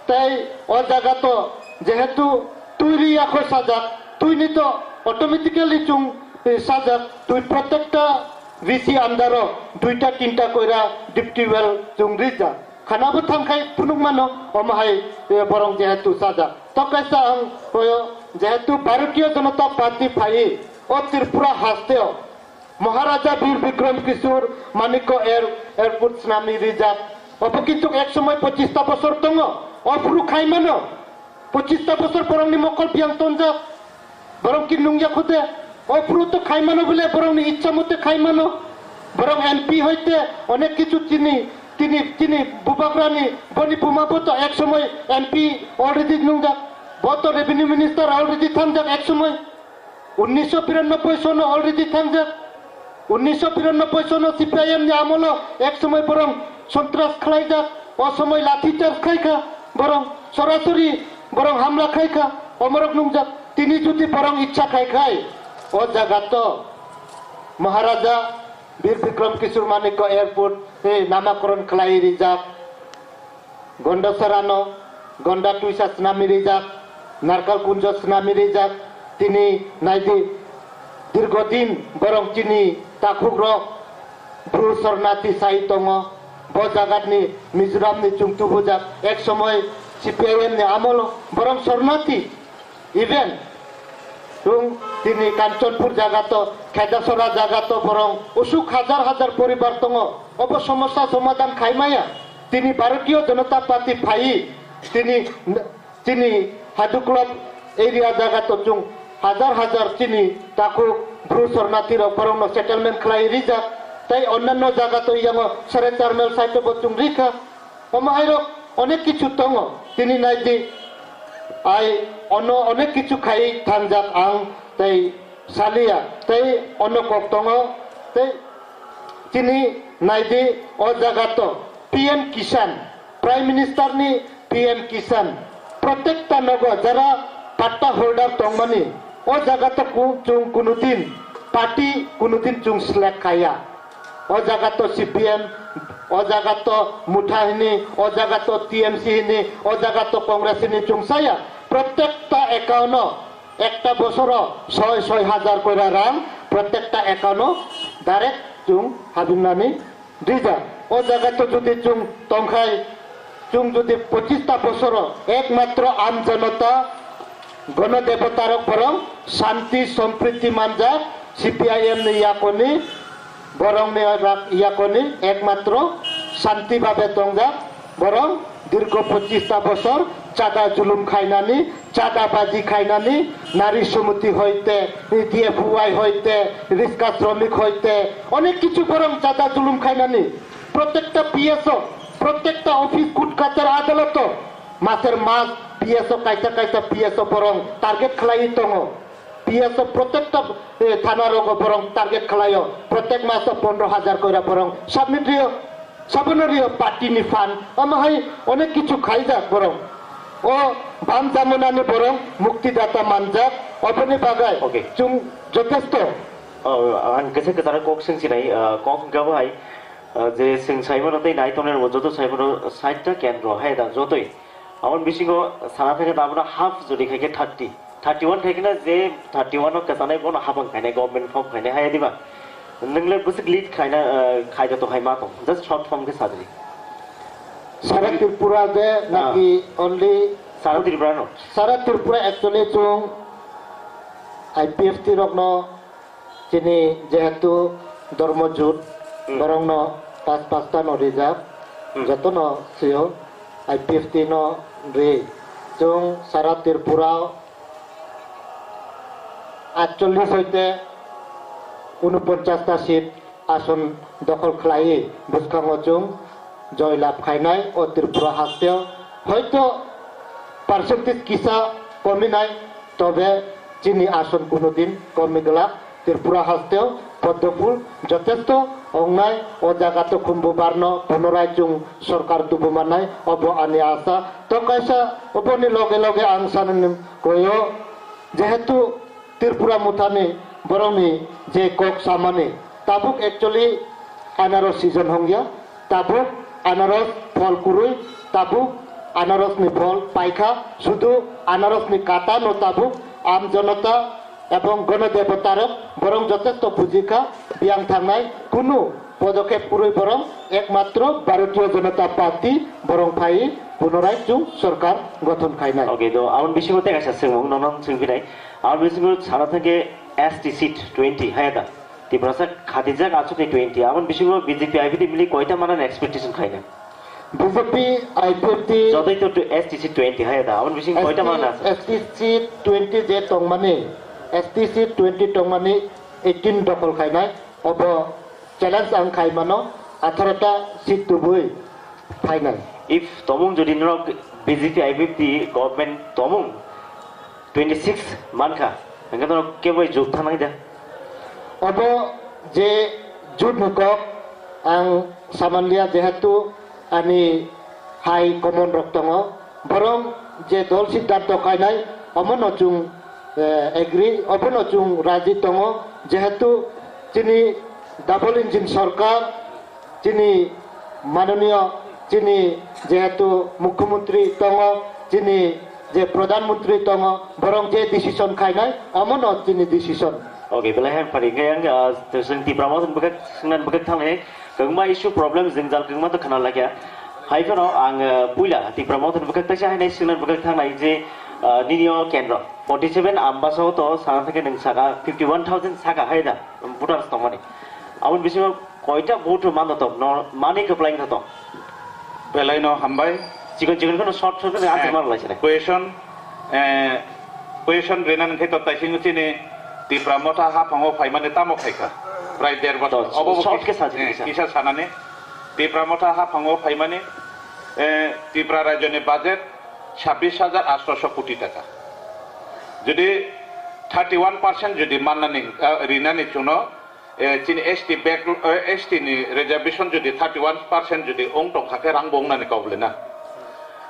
tei o jaga to jehetu twi ri yakho sajak, twi ni to automatically chung, eh, sajak, twi protekta V C under o duita tinta koira deep tubewell chung rijak. Khana bo thangkhai phunuk mano, omo hai, eh, borong jehetu sajak. To kaisa ang hoyo jehetu Bharatiya Janata Party phai o Tripura hasteo Maharaja Bir Bikram Kishore Manikya Air, Airport snami rijak. Obo kintu ek somoi pochista bosor tongo. O phuru khai mano. Pochista bosor borongni mokol biyang tonjak. Borong ki nungya khode. O phuru to khai mano bole borongni ichha mote khai mano. Borong M P hoite onek kichu chini, tini, tini bubagrani boni buma bo to ek somoi M P already nungjak. Bo to revenue minister already thangjak ek somoi. Unnisho biranoboi sono already thangjak. Unnisho biranoboi sono C P I M ni amolo ek somoi borong sontras khlaijak, o somoi lathi charge khaikha borong, sorasori borong hamla khaikha, omorok nungjak. Tini jodi borong ichha khaikhai, o jaga to Maharaja Bir Bikram Kishore Manikya Airport, eh, namakoron khlai rijak. Gonda Sarano, Gonda Tuisa Snami Rijak, Narkal Kunjo Snami Rijak, tini naidi dirgodin borong chini takhuk rok Bru Sornati sai tongo, bo jagatni Mizoramni chungtu bujak, ek somoi C P I M ni amolo borong Sornati. Even tung tini Kanchanpur jaga to, Khedasora jaga to borong usuk hajar hajar poribar tongo. Obo somosa somadhan khaimaya. Tini Bharatiya Janata Party phai, tini, tini Hadu Club area jaga to chung hajar hajar tini takhuk Bru Sornati rok borong no settlement khlai rijak. Tai onnanno jaga to yango sare char mile side to bo chung rikha. Omo hai rok onek kichu tongo. Tini naidi, ai ono onek kichu khai thangjak ang tei salia, tei ono kok tongo, tei tini naidi o jaga to P M Kisan, Prime Minister ni P M Kisan, protekta nogo jara patta holder tongmani, o jaga to ku-, chung kunudin party kunudin chung select khaya. O jaga to C P M, o jaga to Mutha hini, o jaga to T M C hini, o jaga to Congress hini chungsaya. Protekta account o ekta bosoro soi soi hajar koira rang, protekta account o direct chung habimnani rija. O jaga to jodi chung tongkhai, chung jodi pochista bosoro ekmatro amjanata Gono debota rok borong shanti sompriti manjak, C P I M ni yakoni, borong ni rak-, yakoni ekmatro shanti babe tongjak, borong dirgo pochista bosor chada julum khainani, chada baji khainani, nari sumiti hoite, D F Y hoite, riska shromik hoite, onek kichu borong chada julum khainani, protekta P S O, protekta office kut kachar adaloto, master mas P S O kaisa kaisa P S O borong target khlai tongo. P S O protekta, eh, thana rogo borong target khlaio. Protek maso pondro hajar koira borong submit rio. Sabono rio party ni fan. Omo hai onek kichu khaijak borong. O bam jamonani borong mukti data manjak. Oboni bagai okay. Chung jotesto. Oh, ang kese ketara kok sing sinai, ah, kok hingka bo hai, ah, je sing saimano tei nai tongnai rok joto saimano sait ta kendro hai da jotoi. Aboni bisingo sana thangkhe tabukno half jodi khaikhe thirty, thirty one khaikhe na je thirty one o kwchanai bono hapang khainai government form khainai haya diba? Nwng le bwswk lead khaina, eh, khaida to hai ma tong, just short form khe sajri. Sara Tripura de naki only Sara Tripura no. Sara Tripura actually chung I P F T rokno chini jehetu dormo jut Hmm. borokno pas pasta no rijak Hmm. jotono sio I P F T no ri chung sara Tripura atchollis hoite unoponchas ta seat ason dokhol khlaiwi bwskango chwng joy lab khainai o Tripura hasteo. Hoito percentage kisa kominai, tobe chini ason kuno din komi glak. Tripura hasteo Poddo phul jotesto ongnai, o jaga to khumbu barno punorai chwng sorkar tubu mannai, obo ani asa. To kaisa oboni loge loge ang sanani koyo, jehetu Tripura muthani borokni je kok samani, tabuk actually anaros season hongya, tabuk anaros phol kwrwi, tabuk anarosni phol paikha, sudu anarosni kata no tabuk am jonota ebong gono debota rok borok jotesto bujikha, biyang thangnai kunu podokhep kwrwi borok ekmatro Bharatiya Janata Party borok phai punorai chwng sorkar gothon khainai. Okay, do aboni bisingo tei kaisa swngmung nono swngphinai. Aboni bisingo sana thangkhe S T seat twenty haya da. Tiprasa khatijak aswkni twenty. Aboni bisingo B J P I P T mili koita manani expectation khaina? B J P I P T Jotoi to S T seat twenty haya da. Aboni bisingo koita manani aswk? S T seat twenty je tongmani, S T seat twenty tongmani eighteen dokhol khainai. Obo challenge ang khai mano, atharo ta seat tubui phainai. If tomung jodi norok B J P I P T government tomung twenty six mankha, hingke norok kebo jut thangnai da? Obo je jut ni kok ang samanliya, jehetu ani hai common rok tongo, borok je dol siddhanto khainai, omono chwng, eh, agree, obono chwng raji tongo, jehetu chini double engine sorkar, chini manoniyo, chini jehetu mukhyamantri tongo, chini je pradhan mantri tongo, borok je decision khainai, omono chini decision. Okay, belai hai pari hingke ang, ah, chwng Tipra Motha ni bwkhak, swngna ni bwkhak thanglai. Kwbangma issue problem jwngjal kwbangma to khna laikha. Hai phano ang, eh, puila Tipra Motha ni bwkhak teisa hainai swngna ni bwkhak thangnai je, eh, nini o kendro forty seven Ambasa o to sana thangkhe nwng saka fifty one thousand saka hai da voters tongmani. Aboni bisingo koita vote mano to, no, mani kwplai wngkha to? Belai no hambai. Chikon chikon kheno short short kheno answer Eh, mar lai sene. Question, eh, question rina nang khe to taising chini Tipra Motha haphango phaimani tamo khaikha. Prai der bosor. To, Obo bo short kis-, khe sa chini eh, kisa. Kisa sanani. Tipra Motha haphango phaimani, eh, Tipra rajyoni budget sabbish hajar atshosho koti taka. Jodi thirty one percent jodi mannani, eh, rinani chwngno, eh, chini S T back, eh, S T ni reservation jodi thirty one percent jodi wng tongkha khe rang bo wngnani kok le na.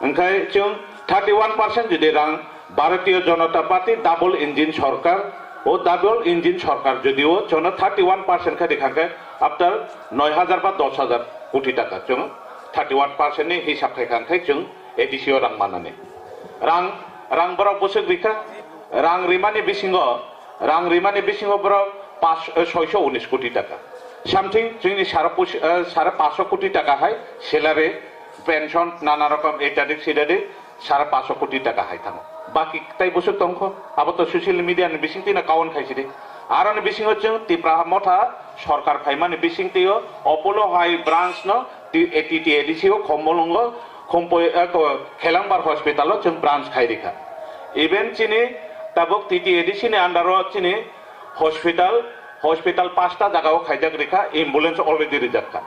Hwnkhe chwng thirty one percent jodi rang Bharatiya Janata Party double engine sorkar, o double engine sorkar jodi o chwngno thirty one percent khe rikha khe after noi hajar ba dos hajar koti taka chwng thirty one percent ni hisab khai kha khe chwng A D C o rang manani. Rang, rang borok bwswk rikha, rang rimani bisingo, rang rimani bisingo borok pas, eh, soisho unis koti taka. Something chini sare pus-, eh, sare paso koti taka hai salary, pension, nana rokom etadik sidadik sare paso koti taka hai thango. Baki tai bwswk tongkho, abo to social media ni bising twi no kawan khaisidi. Aroni bisingo chwng Tipra Motha sorkar phaimani bising twi o Apollo hai branch no T-, A T T A D C o Khombolwngo, Khompoi, eh, ko-, Khelangbar hospital o chwng branch khai rikha. Even chini tabuk T T A D C ni under o chini hospital, hospital pasta jaga o khaijak rikha, ambulance already rijak kha.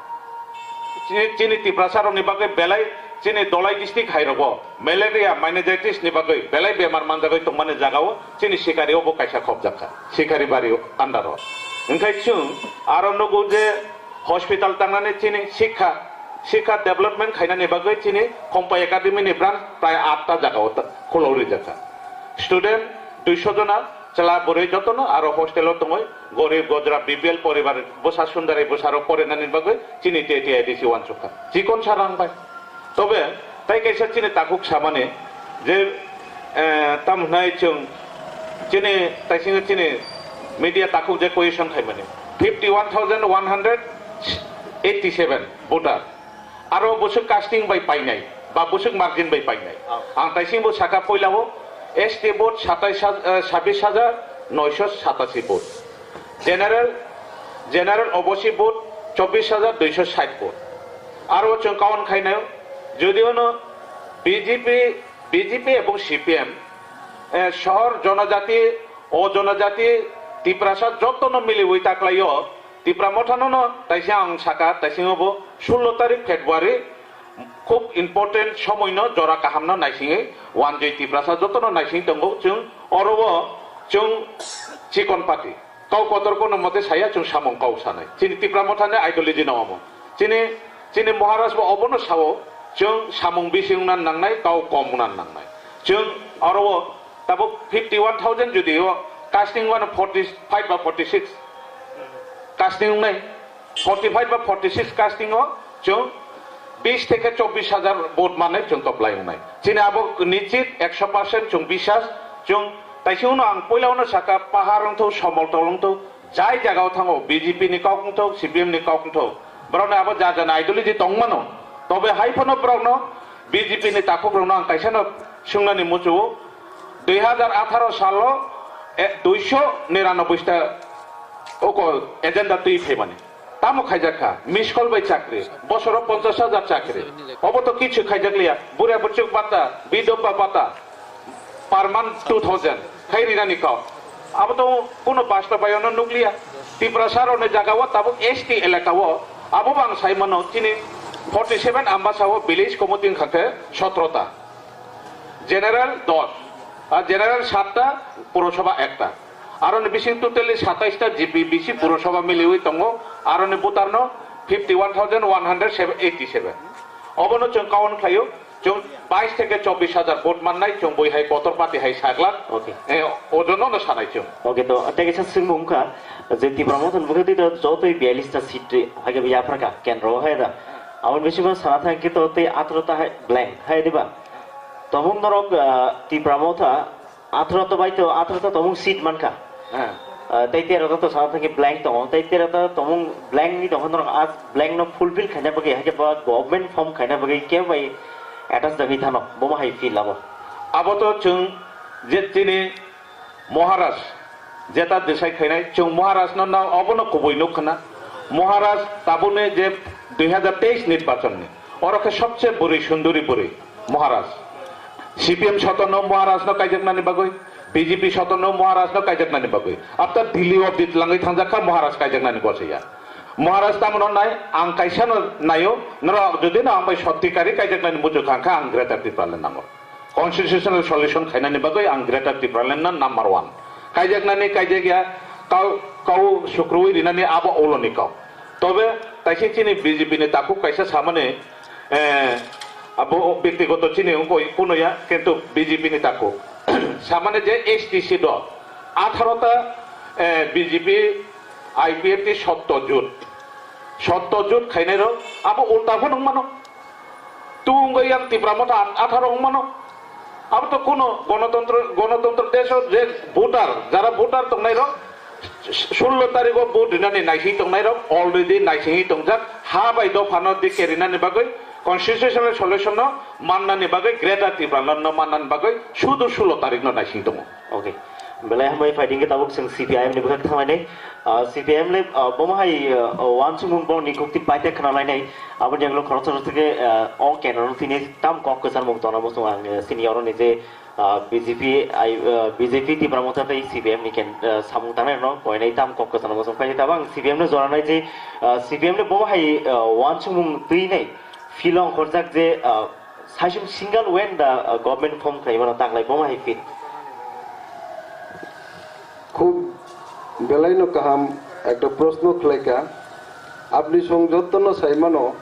Chini, chini Tiprasa rokni bagwi belai chini Dholai district hai rogo malaria, meningitis ni bagwi belai bemar manjagwi tongmani jaga o chini Sikari o bo kaisa khopjak kha, Sikari bari under o. Hwnkhe chwng aro nugo je hospital tangnani chini sikha, sikha development khainani bagwi chini Khompai Academy ni branch prai atta jaga o ta-, khulok rijak kha. Student duiso jona chwla bwrwi jotono aro hostel o tongwi gorib gojra B P L poribar bwsa sundari bwsarok porinani bagwi chini T T A D C uansuk kha. Chikon sa rang bai. Tobe tai kaisa chini takhuk samani je, eh, tamo hwnai chwng chini taisingo chini media takhuk je question khaimani fifty one thousand one hundred eighty seven voter. Aro bwswk casting bai painai, ba bwswk margin bai painai. Ang taisingbo saka poilao S T vote satais hajar, eh, sabbish hajar noisho satasi vote. General, General O B C vote chobbish hajar duisho sait vote. Aro chwng kaun khainai, jodi ono B J P, B J P ebong C P M, eh, sohor jonojati, o jonojati, Tiprasa jotono miliwi taklaio, Tipra Mothano no taisa ang saka, taisingo bo sullo tarik February, khub important somoino jora kahamno naisingwi wanjwi Tiprasa jotono naising tongo chwng, oro o chwng chikon party. Kau kotor kono mote saya chwng samung kau sanai. Chini Tipra Mothani ideology no omo. Chini, chini Maharaj bo obono sao chwng samung bisi wngna nangnai, kau kom wngna nangnai. Chwng oro o tabuk fifty one thousand jodi o casting wano forty five ba forty six casting wngnai, forty five ba forty six casting o chwng bis theke chobbish hajar vote manai chwng toplai wngnai. Chini abo nichit ekso percent chwng bisas chwng taisingno ang poila uno saka pahar wngthok, somol tol wngthok, jai jagao thango B J P ni kok wngthok, C P M ni kok wngthok, borokni abo ja jani ideology tongmano, tobe hai phano borokno B J P ni takhuk rokno ang kaisa no swngnani muchungo, dui hajar atharo salo, eh, duisho niranoboi ta oko agenda twi phaimani. Tamo khaijak kha, miss call bai chakri, bosoro ponchash hajar chakri. Obo to kichu khaijak liya, buria buchuk bata, bidobba bata, per month two thousand khai rinani kok. Abo to kuno basta bai ono nukliya. Tiprasa rokni jaga o tabuk S T elaka o, abo bang sai mano chini forty seven Ambasa o village committee wngkha khe sotro ta. General dos, ar general satta, purosabha ekta. Aroni bising totally satais ta G P B C purosabha miliwi tongo, aroni voter no fifty one thousand one hundred eighty seven. Obono chwng kaun khlaio, chwng bais theke chobbish hajar vote mannai, chwng bui hai kotor party hai saglak, Okay. eh, ojono no sanai chwng. Okay, to tei kaisa swngmung wngkha je Tipra Motha ni bwkhak twi to jotoi biyalish ta seat hai khe yapharkha kendro o hai da. Aboni bisingo sana thang khe to tei atharo ta hai blank hai diba? Tobong norok, ah, Tipra Motha atharo to bai to, atharo to tobong seat mankha. Heh. Ah, tei tero to sana thang khe blank tongo. Tei tero to tobong blank ni tongkha norok a blank no fulfill khaina bagwi hai khe ba government form khaina bagwi kebo bai attach jagwi thano. Bomo hai feel abo. Abo to chwng je chini Maharaj, jeta decide khainai, chwng Maharaj no, no, obono kubui nuk khna. Maharaj tabukni je dui hajar teis nirbachon ni, oro khe sobse bwrwi sunduri bwrwi Maharaj. C P M sotonno Maharaj no kaijaknani bagwi, B J P sotonno Maharaj no kaijaknani bagwi. After Delhi obdi twlangwi thangjak kha Maharaj kaijaknani gosaya. Maharaj tamo no nai, ang kaisa no naio, norok jodi no ang bai sotti kari kaijaknani muchung kha, kha ang Greater Tipraland nango. Constitutional solution khainani bagwi ang Greater Tipraland no number one. Kaijaknani kaijak ya, kau, kau sukruwi rinani abo uloni kau. Tobe taising chini B J P ni takhuk kaisa samani, eh, abo byaktigoto chini wngkoi kuno ya, kintu B J P ni takhuk. Samani je S T C dol, atharo ta, eh, B J P, I P F T sotto jut. Sotto jut khainai rok, abo ulta phano wngmano. Tungwi yang Tipra Motha atharo wngmano. Abo to kuno gonotontro, gonotontro desh o je voter, jara voter tongnai rok, sullo tarikh o vote rinani naising tongnai rok already naisingwi tongjak, ha bai dophano dike rinani bagwi constitutional solution no mannani bagwi Greater Tipraland no mannani bagwi sudu sullo tarikh no naising tongo. Okay. Belai hambai phaiding khe tabuk chwng C P I M ni bwkhak thanglainai. Ah, C P I M le, ah, bomo hai, ah, wansukmung borokni kokti paite khwnalainai. Aboni yanglo khoroksa rok theke, ah, o kendro no tini tam kok kwcharmung tongna muchung ang, eh, sini oroni je, ah, B J P, I, ah, B J P Tipra Motha tei C P I M ni ken, ah, samung tangnai rokno koinai tam kok kwcharmung muchung. Paite tabang C P I M no joranai je, ah, C P I M le bomo hai, ah, wansukmung twinai. Philong horjak je, ah, Saichung single when the, uh, government form khlaimano taklai bomo hai fit. Khub belaino kaham ekta proshno khlaika. Apni song jottono saimano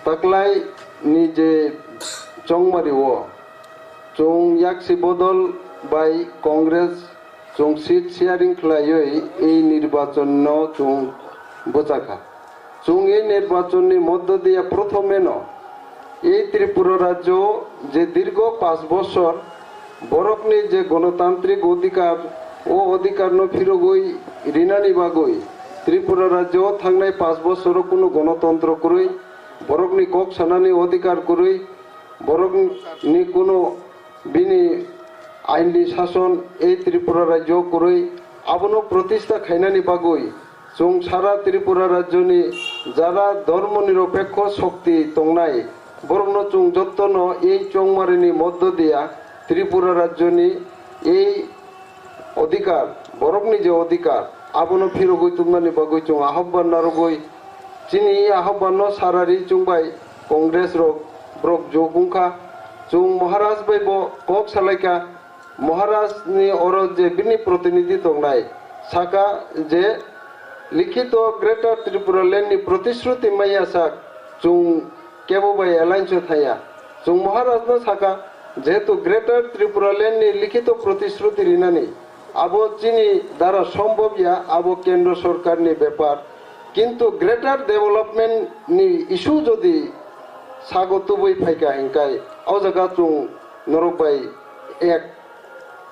taklai ni je chongmari o chwng yaksi bodol bai Congress chwng seat sharing khlaiwi ei nirbachonno chwng bwchakha. Chwng ei nirbachonni moddo diya prothomeno ei Tripura rajyo je dirgo panch bochor borokni je gonotantrik odhikar, o odhikarno phirogwi rinani bagwi Tripura rajyo thangnai panch bochoro kunu gonotontro kwrwi borokni kok sanani odhikar kwrwi, borokni kuno bini ainni sason ei Tripura rajyo kwrwi, abono protista khainani bagwi chwng sara Tripura rajyoni jara dhormo nirapekho shokti tongnai, borokno chwng jottono ei chongmarini moddo diya Tripura rajyoni ei odhikar, borokni je odhikar, abono phirogwi tubnani bagwi chwng ahobban narwgwi, chini ahobbanno sarari chwng bai Congress rok borok jok wngkha. Chwng Maharaj bai bo kok salaikha. Maharaj ni oro je bini protinidhi tongnai, saka je likhito Greater Tripura Land ni protishruti maya sak, chwng kebo bai alliance o thaya. Chwng Maharaj no saka, jehetu Greater Tripura Land ni likhito protishruti rinani, abo chini dara sombhob ya, abo kendro sorkar ni bepar. Kintu greater development ni issue jodi sago tubui phaikha hinkai, o jaga chwng norok bai ek.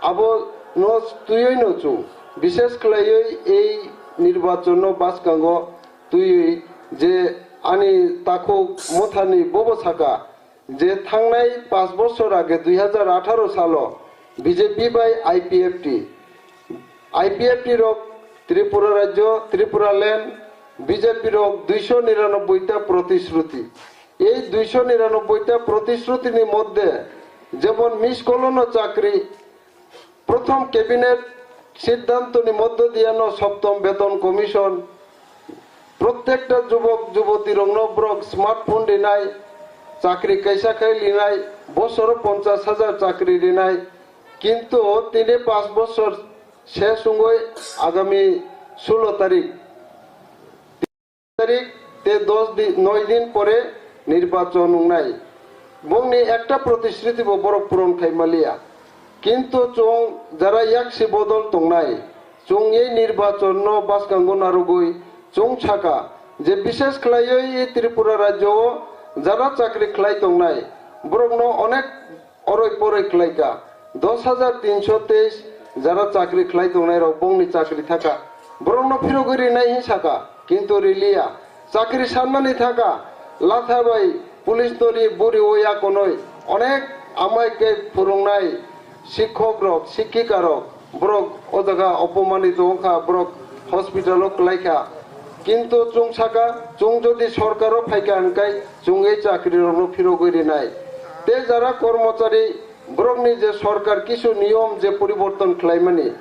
Abo no twiwi no chwng, bishes khlaiwi ei nirbachon no bwskango twiwi je ani takhuk mothani bobo saka, je thangnai panch bochor age dui hajar atharo salo B J P bai I P F T, I P F T rok Tripura rajyo, Tripura land, B J P rok duiso niranobboi ta protishruti. Ei duiso niranobboi ta protishruti ni moddhe jemon Miss Call-o no chakri, Prothom cabinet siddhanto ni moddho diya no Saptom Beton Commission, prottekta jubok juboti rok no borok smartphone rinai, chakri kaisa khai rinai, bosoro ponchas hajar chakri rinai, kintu tini panch bosor ses wngwi agami sulo tarik tarik tei dos din, noi din pore nirbachon wngnai. Bongni ekta protishruti bo borok puron khai maliya. Kintu chwng jara yaksi bodol tongnai, chwng ei nirbachon no bwskango narwgwi chwng saka je bishes khlaiwi ei Tripura rajyo o jara chakri khlai tongnai borokno onek oroi poroi khlaika. Dos hajar tinso teis jara chakri khlai tongnai rok bongni chakri thaka. Borokno phirogwi rinai hin saka, kintu riliya. Chakri sannani thaka, latha bai police tori buri oya konoi onek amai ke phurungnai sikhok rok, sikhika rok. Borok o jaga opomanito wngkha, borok hospital o kwlaikha. Kintu chwng saka, chwng jodi sorkar o phaikha hwnkhai chwng ei chakri rokno phirogwi rinai. Tei jara kormochari borokni je sorkar kisu niyom je poriborton khlaimani,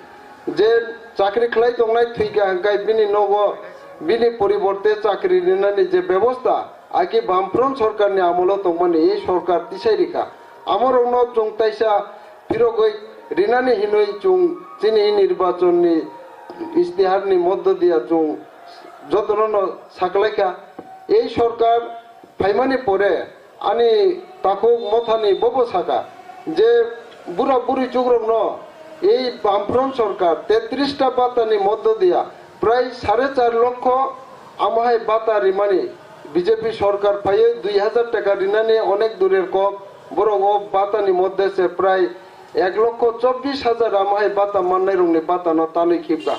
je chakri khlai tongnai thwikha hwnkhai bini nogo bini poriborte chakri rinani je bebosta, aki Bamfront sorkarni amolo tongmani ei sorkar tisai rikha. Amorokno chwng taisa phirogwi rinani hinwi chwng chini nirbachonni istiharni moddho diya chwng jotono no saklaikha. Ei sorkar phaimani pore ani takhuk mothani bobo saka je bura buri chukrokno ei Bamfront sorkar tetris ta batani moddho diya prai sare char lokho amo hai bata rimani. B J P sorkar phaiwi dui hajar taka rinani onek durer kok, borok o batani moddhe se prai ek lokho chobbish hajar amo hai bata mannai rokni batano tanwi khibka.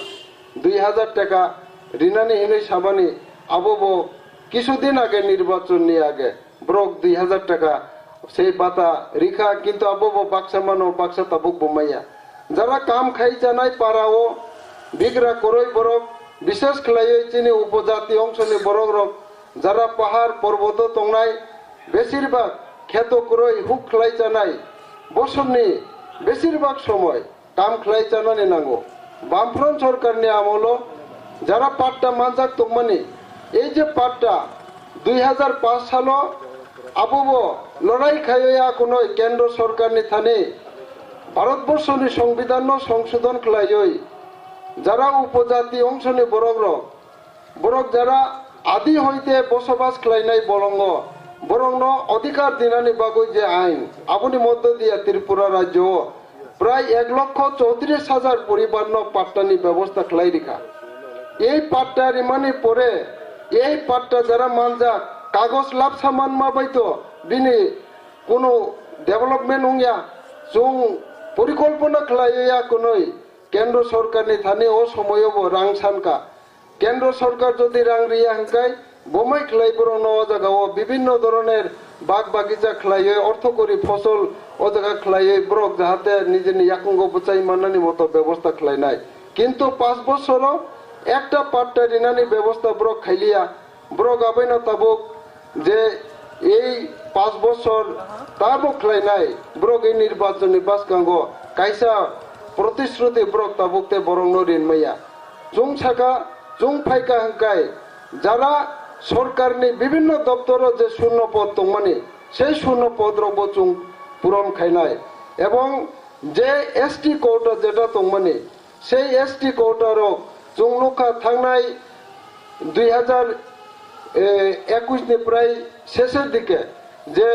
Dui hajar taka rinani hinwi samani abo bo kisu din age nirbachon ni age. Borok dui hajar taka se bata rikha, kintu abo bo baksa mano, baksa tabuk bo maya. Jara kam khai chanai para o bigra koroi borok, bishes khlaiwi chini upojati ongsoni borok rok, jara pahar porboto tongnai, besir bak kheto kwrwi huk khlai chanai, bosorni besir bak somoi kam khlai chanani nango. Bamfront sorkarni amolo jara patta manjak tongmani, ei je patta dui hajar panch salo abobo lorai khaiwi akonoi kendro sorkarni thani Bharatborsoni Songbidanno songsodon khlaiwi jara upojati ongsoni borokrok, borok jara adi hoite bosobas khlainai bolongo, borokno odhikar dinani bagwi je ain, aboni moddho diya Tripura rajyo o prai ek lokho chowtris hajar poribarno pattani bebosta khlai rikha. Ei patta rimani pore, ei patta jara manjak, kagoj labsa manma bai to bini kunu development wngya. Chwng porikolpona khlaiwi ya kwnwi kendro sorkarni thani o somoyo bo rang sankha. Kendro sorkar jodi rang riya hwnkhe Bomai khlai borokno o jagao bibinno dhoroner bag bagija khlaiwi ortho kori phosol o jaga khlaiwi borok jahate nijini yakungo bwchai mannani moto bebosta khlainai. Kintu panch bosoro ekta patta rinani bebosta borok khailiya. Borok abaino tabuk je ei panch bosor tabuk khlainai, borok ei nirbachonni bwskango kaisa protishruti borok tabuk tei borokno rinmaya. Chwng saka, chwng phaika hwnkhe jara sorkarni bibinno doptoro je shunno pod tongmani, sei shunno podrokbo chwng puron khainai. Ebong je S T quota jeta tongmani, sei S T quota rok chwng nukha thangnai dui hazar ekush ni prai seser dike je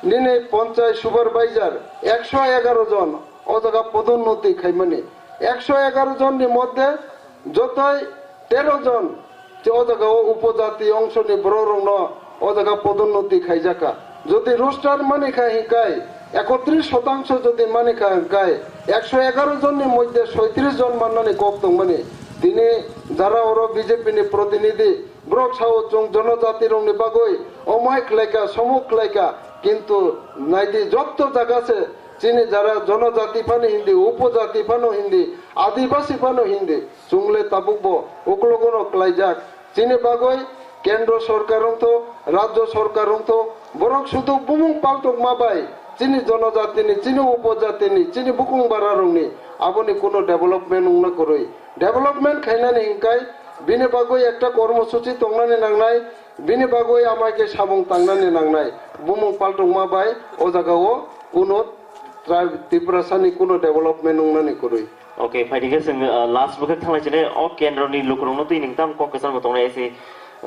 nini ponchayat supervisor ekso egaro jon o jaga podonuti khaimani. Ekso egaro jon ni moddhe jotoi tero jon je o jaga o upojati ongso ni borok rok no o jaga podonuti khaijaka. Jodi roster mani kha hinkai ekotris shotangsho jodi mani kha hinkai ekso egaro jon ni moddhe soitris jon mannani kok tongmani. Tini jara oro B J P ni protinidhi borok sao chwng jonojati rok ni bagwi omo hai khlaika, somuk khlaika, kintu naidi jotto jaga se chini jara jonojati phano hindi, upojati phano hindi, adibasi phano hindi. Chwng le tabukbo uklogono klaijak. Chini bagwi kendro sorkar wngtho, rajyo sorkar wngtho, borok sudu bumung paltokma bai chini jonojatini, chini upojatini, chini bukung bararokni aboni kuno development wngna kwrwi. Development khainani hinkai bini bagwi ekta kormosuchi tongnani nangnai, bini bagwi amai khe samung tangnani nangnai. Bumung paltokma bai o jagao kuno Tri-, Tiprasani kuno development wngnani kwrwi. Okay, phaidi khe chwng, uh, last bwkhak thanglai chini o kendroni lukurokno twi nwng tam kok kwcharbo tongnai ese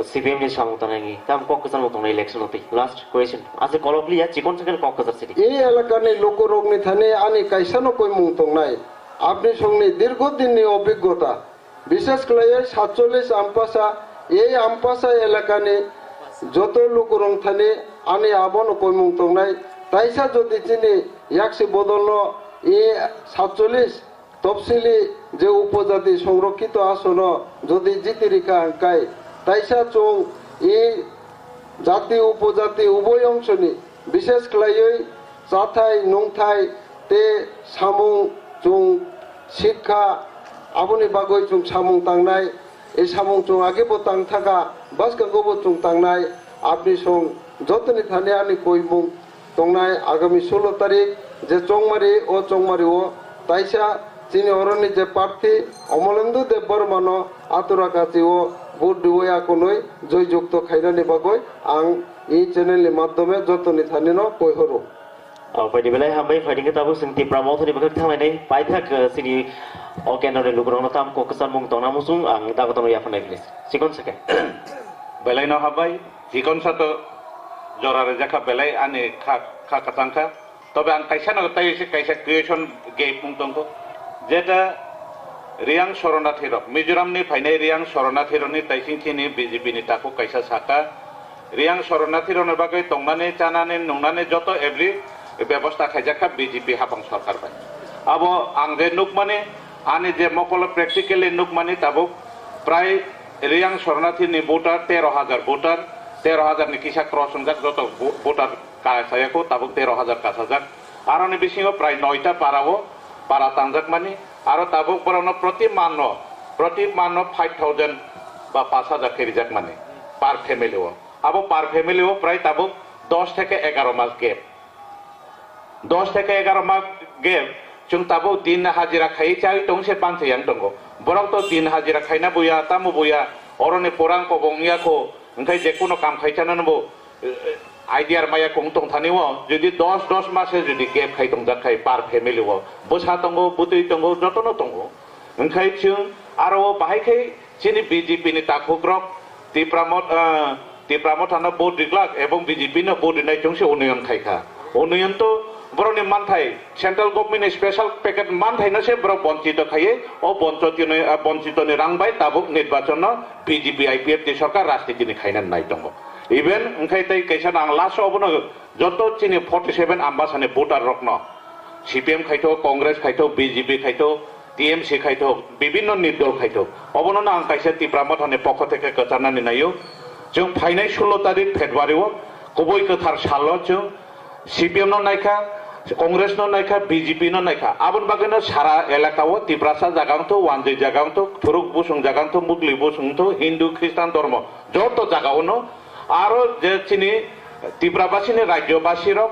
C P M ni samung tangnai ni tam kok kwcharbo tongnai election no twi. Last question. Ase kolok liya chikon second kok kwchar sidi. Ei elakani lukurokni thani ani kaisano koimung tongnai. Apni songni dirgho dinni obhiggota. Bishes khlaiwi satchollish Ampasa, ei Ampasa elakani joto lukurok thani ani abono koimung tongnai. Taisa jodi chini yaksi bodolno ei satchollish topsili je upojati songrokkito asono jodi jiti rikha hwnkhe, taisa chwng ei jati upojati uboi ongsoni bishes khlaiwi chathai nungthai tei samung chwng sikha aboni bagwi chwng samung tangnai. E samung chwng age bo tang thaka, bwskango bo chwng tangnai. Aboni song jotoni thani ani koimung tongnai agami sulo tarik je chongmari, o chongmari o taisa chini oroni je parthi Omolendu Debbarma no atura kachi o vote diwi akunwi joy jukto khainani bagwi ang e channel ni madhyome jotoni thani no koi horo. Oh, phaidi belai hambai, phaidi khe tabuk chwng Tipra Mothani bwkhak thanglainai paithak, eh, chini o kendroni lukurokno tam kok kwcharmung tongna muchung ang dagotono yapharnai please. Chikon second. Belai no hambai, chikon sato jora rejakha belai ani kha, kha kwchangkha. Tobe ang kaisa no tai se kaisa question gap wng tongkho. Jeta Riyang Shoronathi rok, Mizoram ni phainai Riyang Shoronathi rokni taising chini B J P ni takhuk kaisa saka, Riyang Shoronathi rokni bagwi tongnani, chanani, nungnani joto every bebosta khaijakha B J P hapang sorkar bai. Abo ang je nukmani, ani je mokolo practically nukmani tabuk prai Riyang Shoronathi ni voter tero hajar voter, tero hajar ni kisa cross wngjak joto vo-, voter kasayakho tabuk tero hajar kasajak. Aroni bisingo prai noita para o para tangjakmani, aro tabuk borokno proti manno, proti manno five thousand ba pash hajar khe rijakmani per family o. Abo per family o prai tabuk dos theke egaro mas gap. Dos theke egaro mas gap, chwng tabuk din hajira khaiwi chawi tong se panchayang tongo. Borok to din hajira khaina buya, tamo buya, oroni porang kobong yakho, hwnkhe je kuno kam khai chanano bo, eh, idea maya kong tong thani o, jodi dos, dos mase jodi gap khai tongjak khai per family o, bwsa tongo, bwtwi tongo, jotono tongo. Hwnkhe chwng aro o bahai khai chini B J P ni takhukrok Tipra Mot-, eh, Tipra Motha no vote rijak ebong B J P no vote rinai chwng se unoyon khai kha. Unoyon to borokni manthai, central government ni special package manthai no se borok bonchito khaiwi, o bonchito ni, eh, bonchito ni rang bai tabuk nirbachon no B J P I P F T sorkar rajniti ni khaina nai tongo. Even hwnkhe tei kaisa no ang last o obono joto chini forty seven Ambasa ni voter rok no C P M khaithok, Congress khaithok, B J P khaithok, T M C khaithok, bibinno nirdol khaithok. Obono no ang kaisa Tipra Motha ni pokho theke kwcharnani naio. Chwng phainai sullo tarik February o kubui kwthar salo chwng C P M no naikha, Congress no naikha, B J P no naikha. Aboni bagwino sara elaka o Tiprasa jaga wngthu, Wanjwi jaga wngthu, Thuruk busung jaga wngthu, Mugli busung wngthu, Hindu, Khristan dormo joto jaga ono aro je chini Tiprabasini rajyobasi rok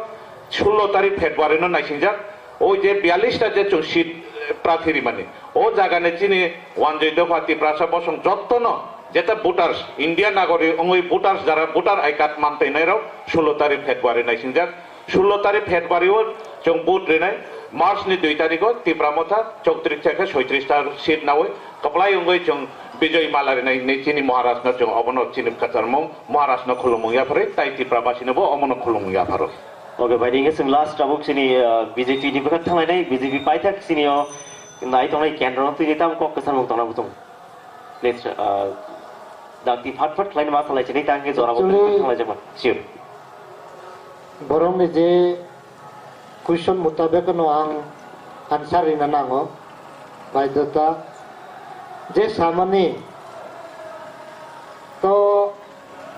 sullo tarik February no naisingjak. O je biyallis ta je chwng seat, eh, prathi rimani, o jaga ni chini Wanjwi dopha Tiprasa bosong jotto no jeta voters, India nagorik wngwi voters, jara voter I card man twi nai rok sullo tarik February naisingjak. Sullo tarik February o chwng vote rinai, March ni dui tarik o Tipra Motha chowtris theke soitris ta seat nawi kwplai wngwi chwng Bijoy Mala rinai hinwi chini Maharaj no chwng obono chini kwcharmung Maharaj no khulumung yapharwi tai Tipra basi no bo omono khulumung yapharo. Okay, bai, hingke chwng last tabuk chini, uh, B J P ni bwkhak thanglainai, B J P paithak chini o nai tongnai kendro no twi tamo kok kwchangmung tongna butung. Next, uh, dakti phat phat khlaina ma salai chini tang ke jora bo Actually, thanglai jama. Sure. Borok ni je question mutabek no ang answer rina nango, baidhota. Je samani to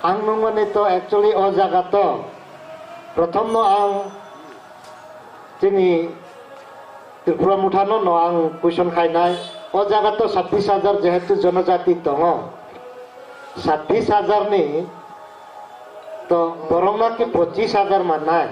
ang nungmani to actually o jaga to prothom no ang chini Tripura Motha no no ang question khainai. O jaga to sabbish hajar jehetu jonojati tongo, sabbish hajar ni to borok na ki pochis hajar mannai.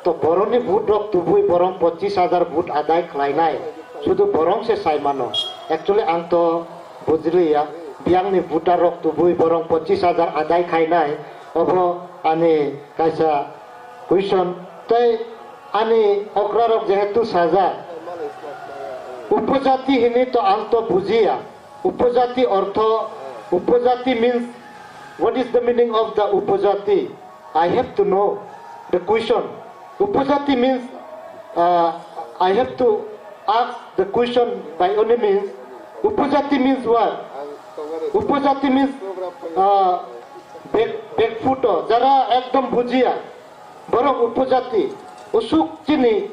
To borok ni vote rok tubui borok pochis hajar vote adai khlainai. Sudu borok se sai mano. Actually ang to bujiliya. Biyang ni voter rok tubui borok pochis hajar adai khainai. Obo ani kaisa question. Tei ani okra rok jehetu sajak. Upojati hini to ang to bujiya. Upojati ortho, upojati means, what is the meaning of the upojati? I have to know the question. Upojati means, uh, I have to ask the question by any means. Upojati means what? Upojati means, uh, back, back foot, jara ekdom bujiya. Borok upojati, usuk chini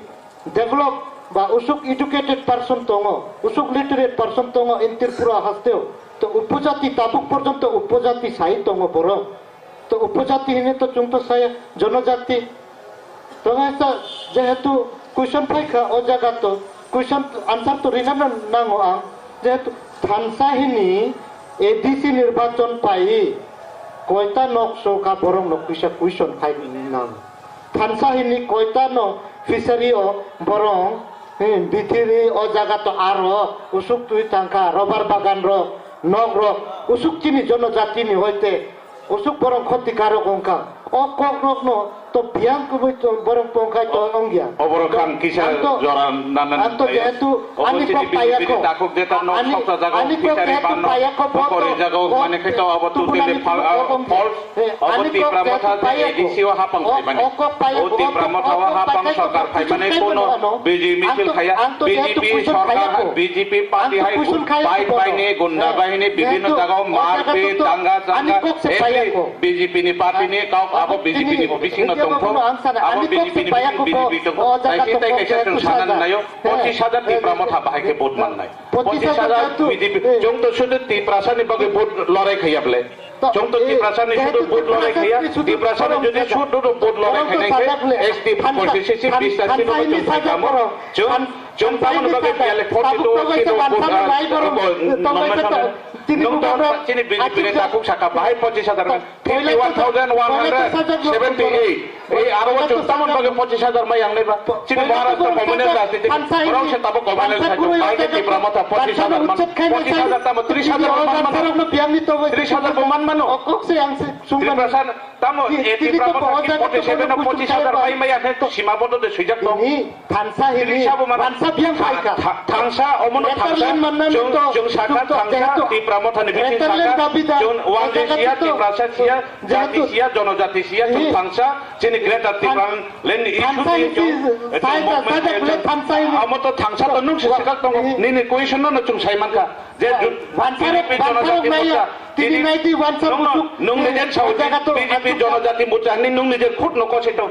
develop ba usuk educated person tongo, usuk literate person tongo in Tripura hasteo. To upojati tabuk porjonto upojati sai tongo borok. To upojati hine to chwng to saya jonojati. To haisa jehetu question phaikha o jaga to question answer to rina nango ang. Jehetu thansa hini A D C nirbachon pai koita nok so ka borok nok kisa question khai nang. Thansa hini koita no fishery o borok, hmm, bithiri o jaga to aro usuk twi thangkha rubber bagan rok nok rok usuk chini jonojati ni hoite usuk borok khoti karok wngkha. O kok rok no to biyang kubui to borok tongkhai to wngya. Oborok ang kisa jora nanani ang to jehetu ani kok payakho. Takuk jeta nok soksa jaga ani kok jehetu payakho bo to kori jaga mane khaito abo totally false. Obo Tipra Motha je A D C o hapang khaimani. O Tipra Motha o hapang sorkar khaimani kono B J P misil khaya. B J P sorkar, B J P party hai bai bai ni gunda bahini bibhinno jaga o marpit, danga changa, every B J P ni party ni kok abo B J P ni bisingo tongkho. Abo B J P ni bising B J P tongkho. Taisi tai kaisa chwng sanani naio. Pochis hajar Tipra Motha bahai khe vote mannai. Pochis hajar B J P. Chwng to sudu Tiprasa ni bagwi vote lorai khaya bwle. Chwng to Tiprasa ni sudu vote lorai khaya. Tiprasa ni jodi sudu vote lorai khainai khe S T constituency bisar sino chwng khaikamo. Chwng, chwng tamoni bagwi biyale forty two seat vote, ah, nomination. Nung to chini B J P ni takuk saka bahai pochis hajar. Fifty one thousand one hundred seventy eight. Ei aro o chwng tamon bagwi pochis hajar mai ang naiba. Chini Maharashtra communal rajniti borok se tabuk communal sajwk. Bahai khe Tipra Motha pochis hajar man. Pochis hajar tamo tris hajar bo man mano. Tris hajar bo man mano. Tiprasa tamo, eh, Tipra Motha ki forty seven o pochis hajar mai maya khe sima bodo de swijak tong. Thansa hini, thansa biyang phaikha. Tha-, tha-, thansa, omono thansa, chwng, chwng saka thansa, Tipra Motha ni bithi saka, chwng Wanjwi siya, Tiprasa siya, jati siya, jonojati siya, chwng thansa, chini Greater Tipraland ni issue ni chwng, chwng movement khe chwng, omo to thansa to nung se swkak tongo, nini question no, no chwng sai mankha. Je B J P jonojati morcha, tini nung, nung nijen sao, B J P jonojati morcha ni nung nijen khut no kosito.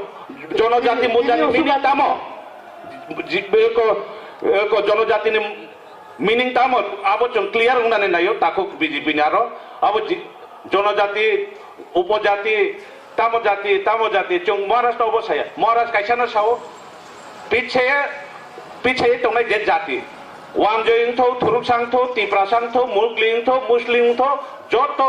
Jonojati morcha ni meaning tamo? Ji-, be ko, ko jonojati ni meaning tamo? Abo chwng clear wngnani naio, takhuk B J P ni aro. Abo ji-, jonojati Upojati, tamo jati, tamo jati, chwng Maharaj no obo saya. Maharaj kaisa no sao, pitsaye, pitsaye tongnai je jati. Wanjoi wngtho, Thuruksa wngtho, Tiprasa wngtho, Mugli wngtho, Muslim wngtho, joto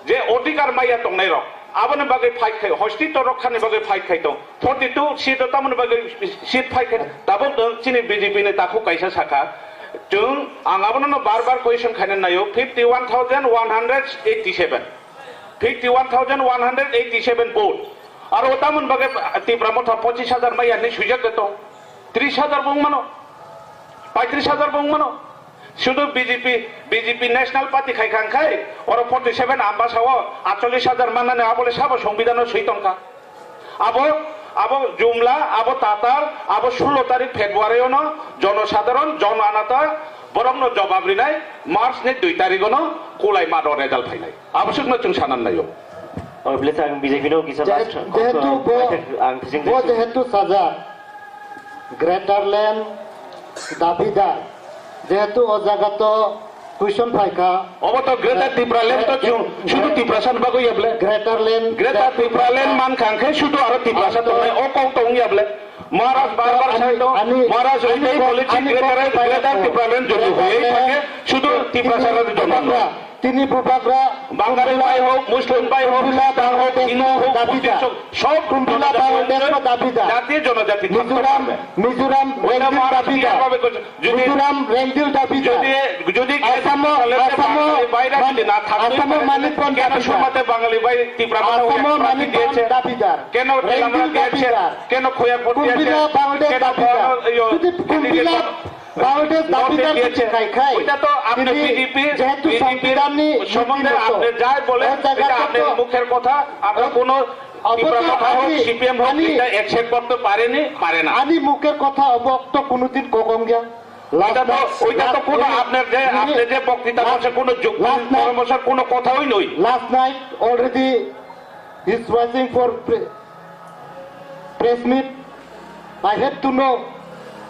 je odhikar maya tongnai rok. Aboni bagwi fight khai, hosti to rok khani bagwi fight khai tong. Forty two seat o tamoni bagwi seat fight khai. Tabuk no chini B J P ni takhuk kaisa sakha. Chwng, ang abono no bar bar question khaina naio, fifty one thousand one hundred eighty seven. Fifty one thousand one hundred eighty seven vote. Aro tamon bagwi Tipra Motha pochis hajar maya hinwi swijak de tong. Tris hajar bo wng mano. Paitris hajar bo wng mano. Sudu B J P, B J P National Party khai kha khai, oro forty seven Ambasa o atchollis hajar mannani abole sabo Songbidhan o swi tongkha. Abo, abo Jumla, abo Tatar, abo sullo tarik February o no jonosadharon, jon anata, borok no jobab rinai March ni dui tarik o no kulai mado result phainai. Aboswkno chwng sanan naio. O, bwle ang B J P no kisa Jehe-, last jehetu comment bo, ang thising bo thising. Jehetu sajak, Greater Land dabidar, jehetu o jaga to question phaikha. Obo to Greater Tipra Land to chwng, sudu Tiprasa ni bagwi ya bwle. Greater Land, Greater Tipra Land man kha khe sudu aro Tiprasa tongnai o kok tong ya bwle. Maharaj bar bar sai to, ani, Maharaj ani oitai kok, policy ani Greater, kok Greater Tipra Land jodi hoyai thake, sudu Tiprasa ni jodi no. Tini bubagra Bangali bai hok, Muslim bai hok, Khristan hok, Hindu hok, Buddhist hok, sob Kumbila Bangladesh no dabidar. Jati jonojati thakte Mizoram, parbe. Mizoram Oita Rengdil Maharaj dabidar. Clear bhabe koichhe. Jodi, Mizoram Rengdil dabidar. Jodi, jodi Assam, Assam, Bangali bai jodi na thakte Assam pare, Manik Bond keno dabidar. Somate Bangali bai Tipra Motha Assam Manik Bond dabidar. Keno Rengdil Tilamra diyachhe, dabidar. Keno Khoyakpur diyachhe, Kumbila Bangladesh keno dabidar. Bono, yo, Jodi Kumbila Bangladesh দাবিদার যদি খাই খাই, ওইটা তো আপনি BJP, BJP সম্বন্ধে আপনি যাই বলেন, এটা আপনি মুখের কথা, আমরা কোনো ত্রিপুরা কথা হোক, সিপিএম হোক, এটা অ্যাকসেপ্ট করতে পারেনি, পারে না। আমি মুখের কথা অবক্ত কোনোদিন কখন গিয়া এটা তো, ওইটা তো কোনো আপনার যে, আপনি যে বক্তৃতা করছেন, কোনো যুক্তি পরামর্শের কোনো কথাই নই। Last night already is waiting for pre-, press meet. I have to know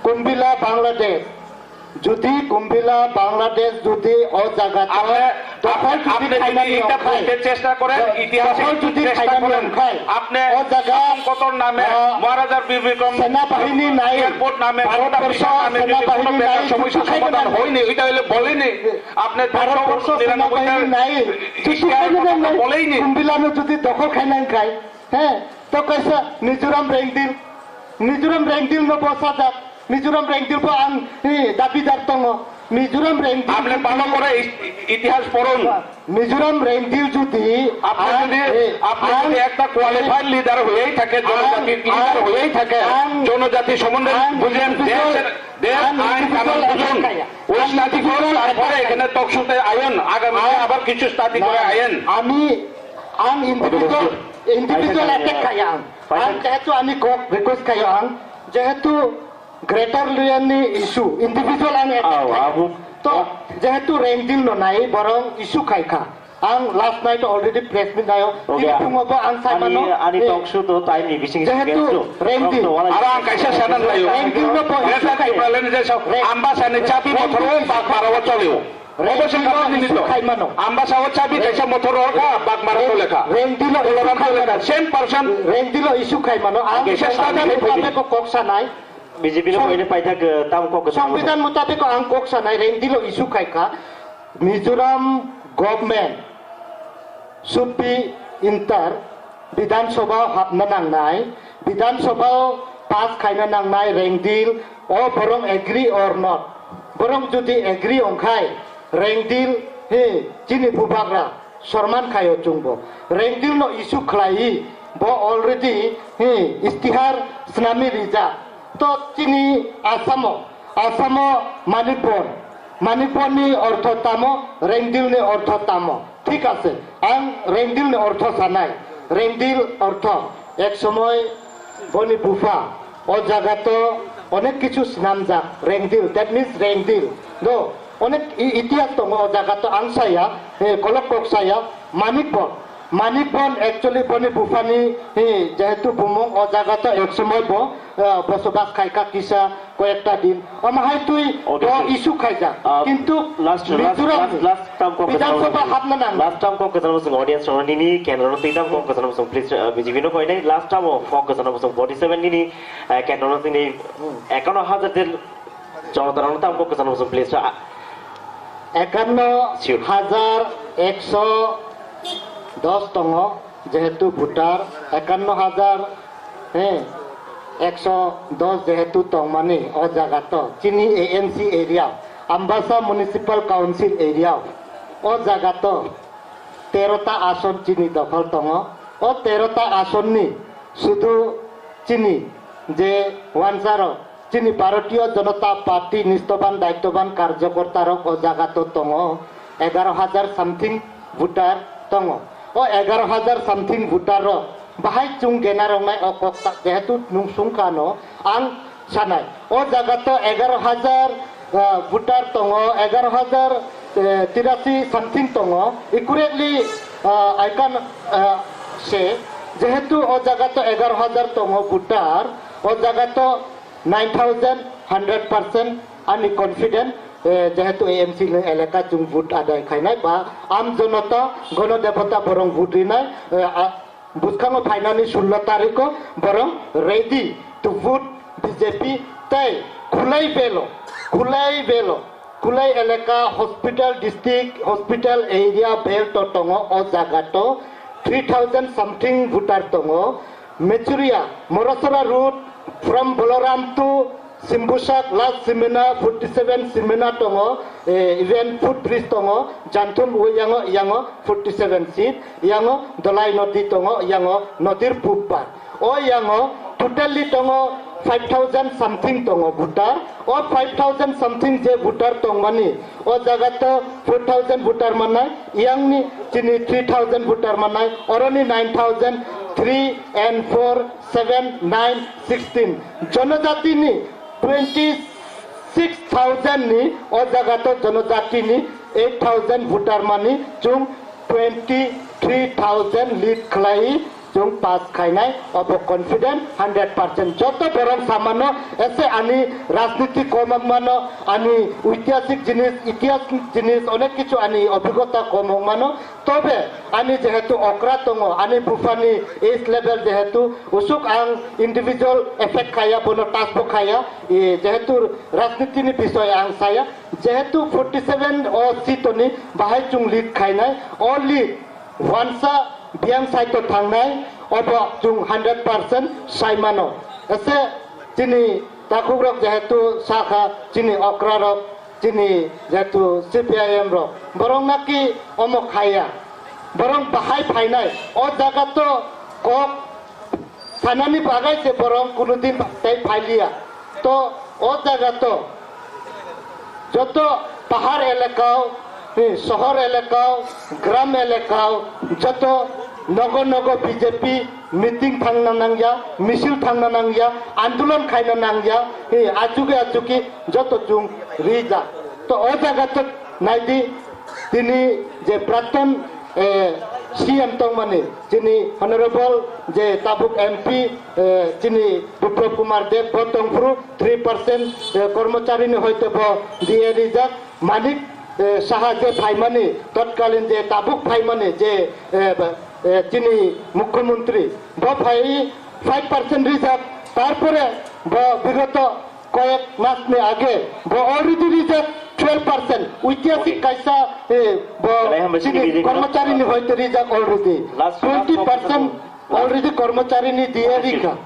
Kumbila Bangladesh. Jodi Kumbila Bangladesh jodi o jaga to আপনি, দখল আপনি, যদি আপনি খাইনানি যদি এটা অংখাই, বলতে চেষ্টা করেন, দ-, ইতিহাসে দখল একটু যদি চেষ্টা খাইনানি করেন, অংখাই, আপনি ও জায়গা, শাসন কতর নামে, আহ, মহারাজার বীর বিক্রম সেনাবাহিনী নাই, এয়ারপোর্ট নামে, ভারতবর্ষ গোটা পৃথিবীর নামে যদি সেনাবাহিনী কোনো নাই, ব্যবসা সমাধান হয়নি, ওইটা হইলে বলেনি। আপনি ভারতবর্ষ সেনাবাহিনী নাই, ইতিহাস কথা বলেইনি। কুম্বিলানো যদি দখল খাইনানি খাই, হ্যাঁ, তো কইসা মিজোরাম রেংদিল, মিজোরাম রেংদিল no bwsa jak, Mizoram Rengdil bo ang, eh, dabidar tongo. Mizoram Rengdil আপনি ভালো করে ই-, ইতিহাস পড়ুন। Mizoram Rengdil jodi আপনি ang, যদি, eh, আপনি ang, যদি একটা কোয়ালিফাইড লিডার হয়েই থাকে, ang, জনজাতির লিডার ang, হয়েই থাকে, ang, জনজাতি সম্বন্ধে ang বুঝেন, individual, দেশের, দেশ, ang আইন, individual কানুন বুঝুন। একটা kaya। ওই ang স্টাডিগুলো individual একটা তারপরে kaya। এখানে টক শোতে আয়েন, আগামী দিনে ang, আবার কিছু স্টাডি করে na, আয়েন। Ami ang individual, individual একটা kaya ang। Ang jehetu ani kok request kaya ang, jehetu Greater Luyan ni issue, individual ang attack khai. To, jehetu Rengdil no nai, borong issue khai kha. Ang last night already press meet nayo. Tini phungo bo ang sai mano. Ani talk show to time ni bising jehetu Rengdil. Aro ang kaisa sanan layo. Rengdil no bo issue khai. Ambasa ni chabi mothor o bak baro choleo. Obo se Rengdil no issue khai mano. Ambasa o chabi kaisa mothor o kha, bak maro cholekha. Rengdil no issue khai mano. Same person. Rengdil no issue khai mano. Ang kaisa sanan layo. Kok sanai. B J P no Song-, koine paithak, eh, tamo kok kwthang Songbidan mutabik ang kok sanai Rengdilo issue khai kha, Mizoram government should be enter, Bidhan Sabha hapna nangnai, Bidhan Sabha pass khaina nangnai Rengdil, o borong agree or not, borong jodi agree ongkhai, Rengdil, he, chini bubagra, sorman khaio chwngbo. Rengdil no issue khlaiwi, bo already, he, istihar snami rijak. To chini Asamo, Asamo Manik Bon. Manik Bon ni ortho tamo, Rengdil ni ortho tamo. Thik ase, ang Rengdil ni ortho sanai. Rengdil ortho, ek somoy boni bupha, o jaga to onek kichu snamjak, Rengdil, that means Rengdil. Do, Onek i-, itihas tongo o jaga to ang saya, eh, kolok kok saya, Manik Bon. Manik Bon actually boni buphani, hi, jehetu bumung o jaga to ek somoi bo, ah, bosobas khaika kisa koyekta din. Omo hai twi bo Obviously. Issue khaijak. Ah, Kintu last, last, Mizoram last, last term kok Bidhan Sabha kwchangma hapna nang. Last term kok kwchangma song audience rok nini kendro no twi tam kok kwchangma song please, ah, B J P no koinai last term o kok kwchangma song forty seven nini, ah, kendro no tini, hmm, ekanno hajar de Jonotharokno tamo kok kwchangma song please. Ah, Ekanno Sure. Hajar ekso dos tongo, jehetu voter ekanno hajar, he, ekso dos jehetu tongmani o jaga to chini A M C area, Ambasa Municipal Council area o jaga to terota ason chini dokhol tongo. O terota asonni sudu chini je wansarok, chini Bharatiya Janata Party nishtoban daittoban karjokortarok o jagato tongo, egaro hajar something voter tongo. O egaro hajar something voter rok bahai chwng gena roknai o kok ta, jehetu nung sungkha no ang sanai. O jaga to egaro hajar, ah, voter tongo, egaro hajar, eh, tirasi something tongo. Accurately, ah, I can, ah, say, jehetu o jaga to egaro hajar tongo voter, o jaga to nine thousand hundred percent ani confident, eh, jehetu A M C ni elaka chwng vote adai khainai ba am jonota gono debota borong vote rinai, eh, a-, Bwskango phainani sullo tariko borok ready to vote B J P tei Khulai Belo, Khulai Belo, Khulai elaka hospital district, hospital area belt to tongo o jaga to three thousand something voter tongo. Mechuria, Morosora road from Boloram to Simbusak last simena forty seven simena tongo, eh, even footbridge tongo, Janthum o yango, yango forty seven seat, yango Dolai nodi tongo, yango nodir pupbar. O yango totally tongo five thousand something tongo voter. O five thousand something je voter tongmani, o jaga to four thousand voter manai, yangni chini three thousand voter manai, oroni nine thousand, three and four, seven, nine, sixteen. Jonojatini twenty six thousand ni o jaga to jonojatini eight thousand voter mani chwng twenty three thousand lead khlai chwng pass khainai obo confident hundred percent. Joto borok samano ese ani rajniti komok mano, ani oitihasik jinis, itihas jinis onek kichu ani obhigota komok mano. Tobe ani jehetu okra tongo, ani buphani age level jehetu usuk ang individual effect khaya, bono touch bo khaya, e, jehetu rajniti ni bisoy ang saya, jehetu forty seven o seat oni bahai chwng lead khainai, o lead wansa biyang side o thangnai, obo chwng hundred percent sai mano. Ese chini takhukrok jehetu sakha chini okrarok, chini jehetu C P I M rok, borok naki omo khaya, borok bahai phainai, o jaga to kok sanani bagai se borok kunudin tei phailiya. To o jaga to joto pahar elakao, eh, sohor elakao, gram elakao, joto nogo nogo B J P meeting thangna nangya, misil thangna nangya, andolon khaina nangya, eh, achuki achuki joto chwng rijak. To o jaga to naidi tini je prakton, eh, C M tongmani, chini honorable je tabuk M P, eh, chini Biplab Kumar Deb bo tongphuru three percent, eh, kormocharini hoite bo D A rijak, Manik, eh, Saha je phaimani, totkalin je tabuk phaimani je, eh, ba, eh, chini mukhyamantri, bo phai five percent rijak, tarpore bo bigoto koyek mas ni age bo already rijak twelve percent. Oitihasik Okay. Kaisa, eh, bo Belai hambai chini chini B J P no. Kormochari ni hoite rijak already. Last, last Twenty percent already kormochari ni D A rikha.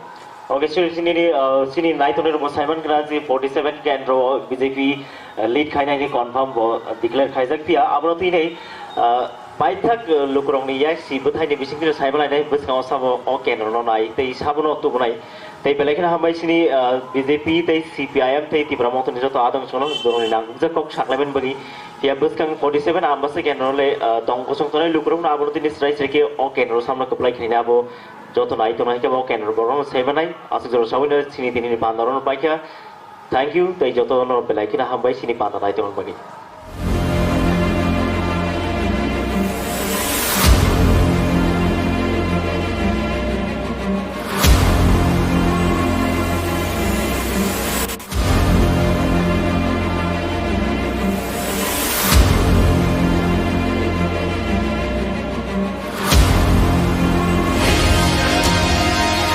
Okay, sir, chini, uh, chini naitongnai rok bo saiman kra je forty seven kendro B J P, uh, lead khainai ni confirm bo declare khaijak phiya. Abono tini, uh, paithak, uh, lukurokni yak si bwthaini bisingtwi saimanai nai bwskango sabo o kendro no nai tei sabono tubunai. Tei belai kheno hambai chini, ah, B J P tei C P I M tei Tipra Motha ni joto adong sono borokni nangkukjak kok saklaimani bagwi. Phiya bwskang forty seven Ambasa kendro le, ah, tong kosong tongnai lukurokno abono tini srai srai khe o kendro samno kwplai khaina abo joto nai tongnai khe bo kendro borokno saimanai. Aswk jora sawino chini tini ni banda rokno paikha. Thank you tei jotono belai kheno hambai chini banda nai tongna bagwi.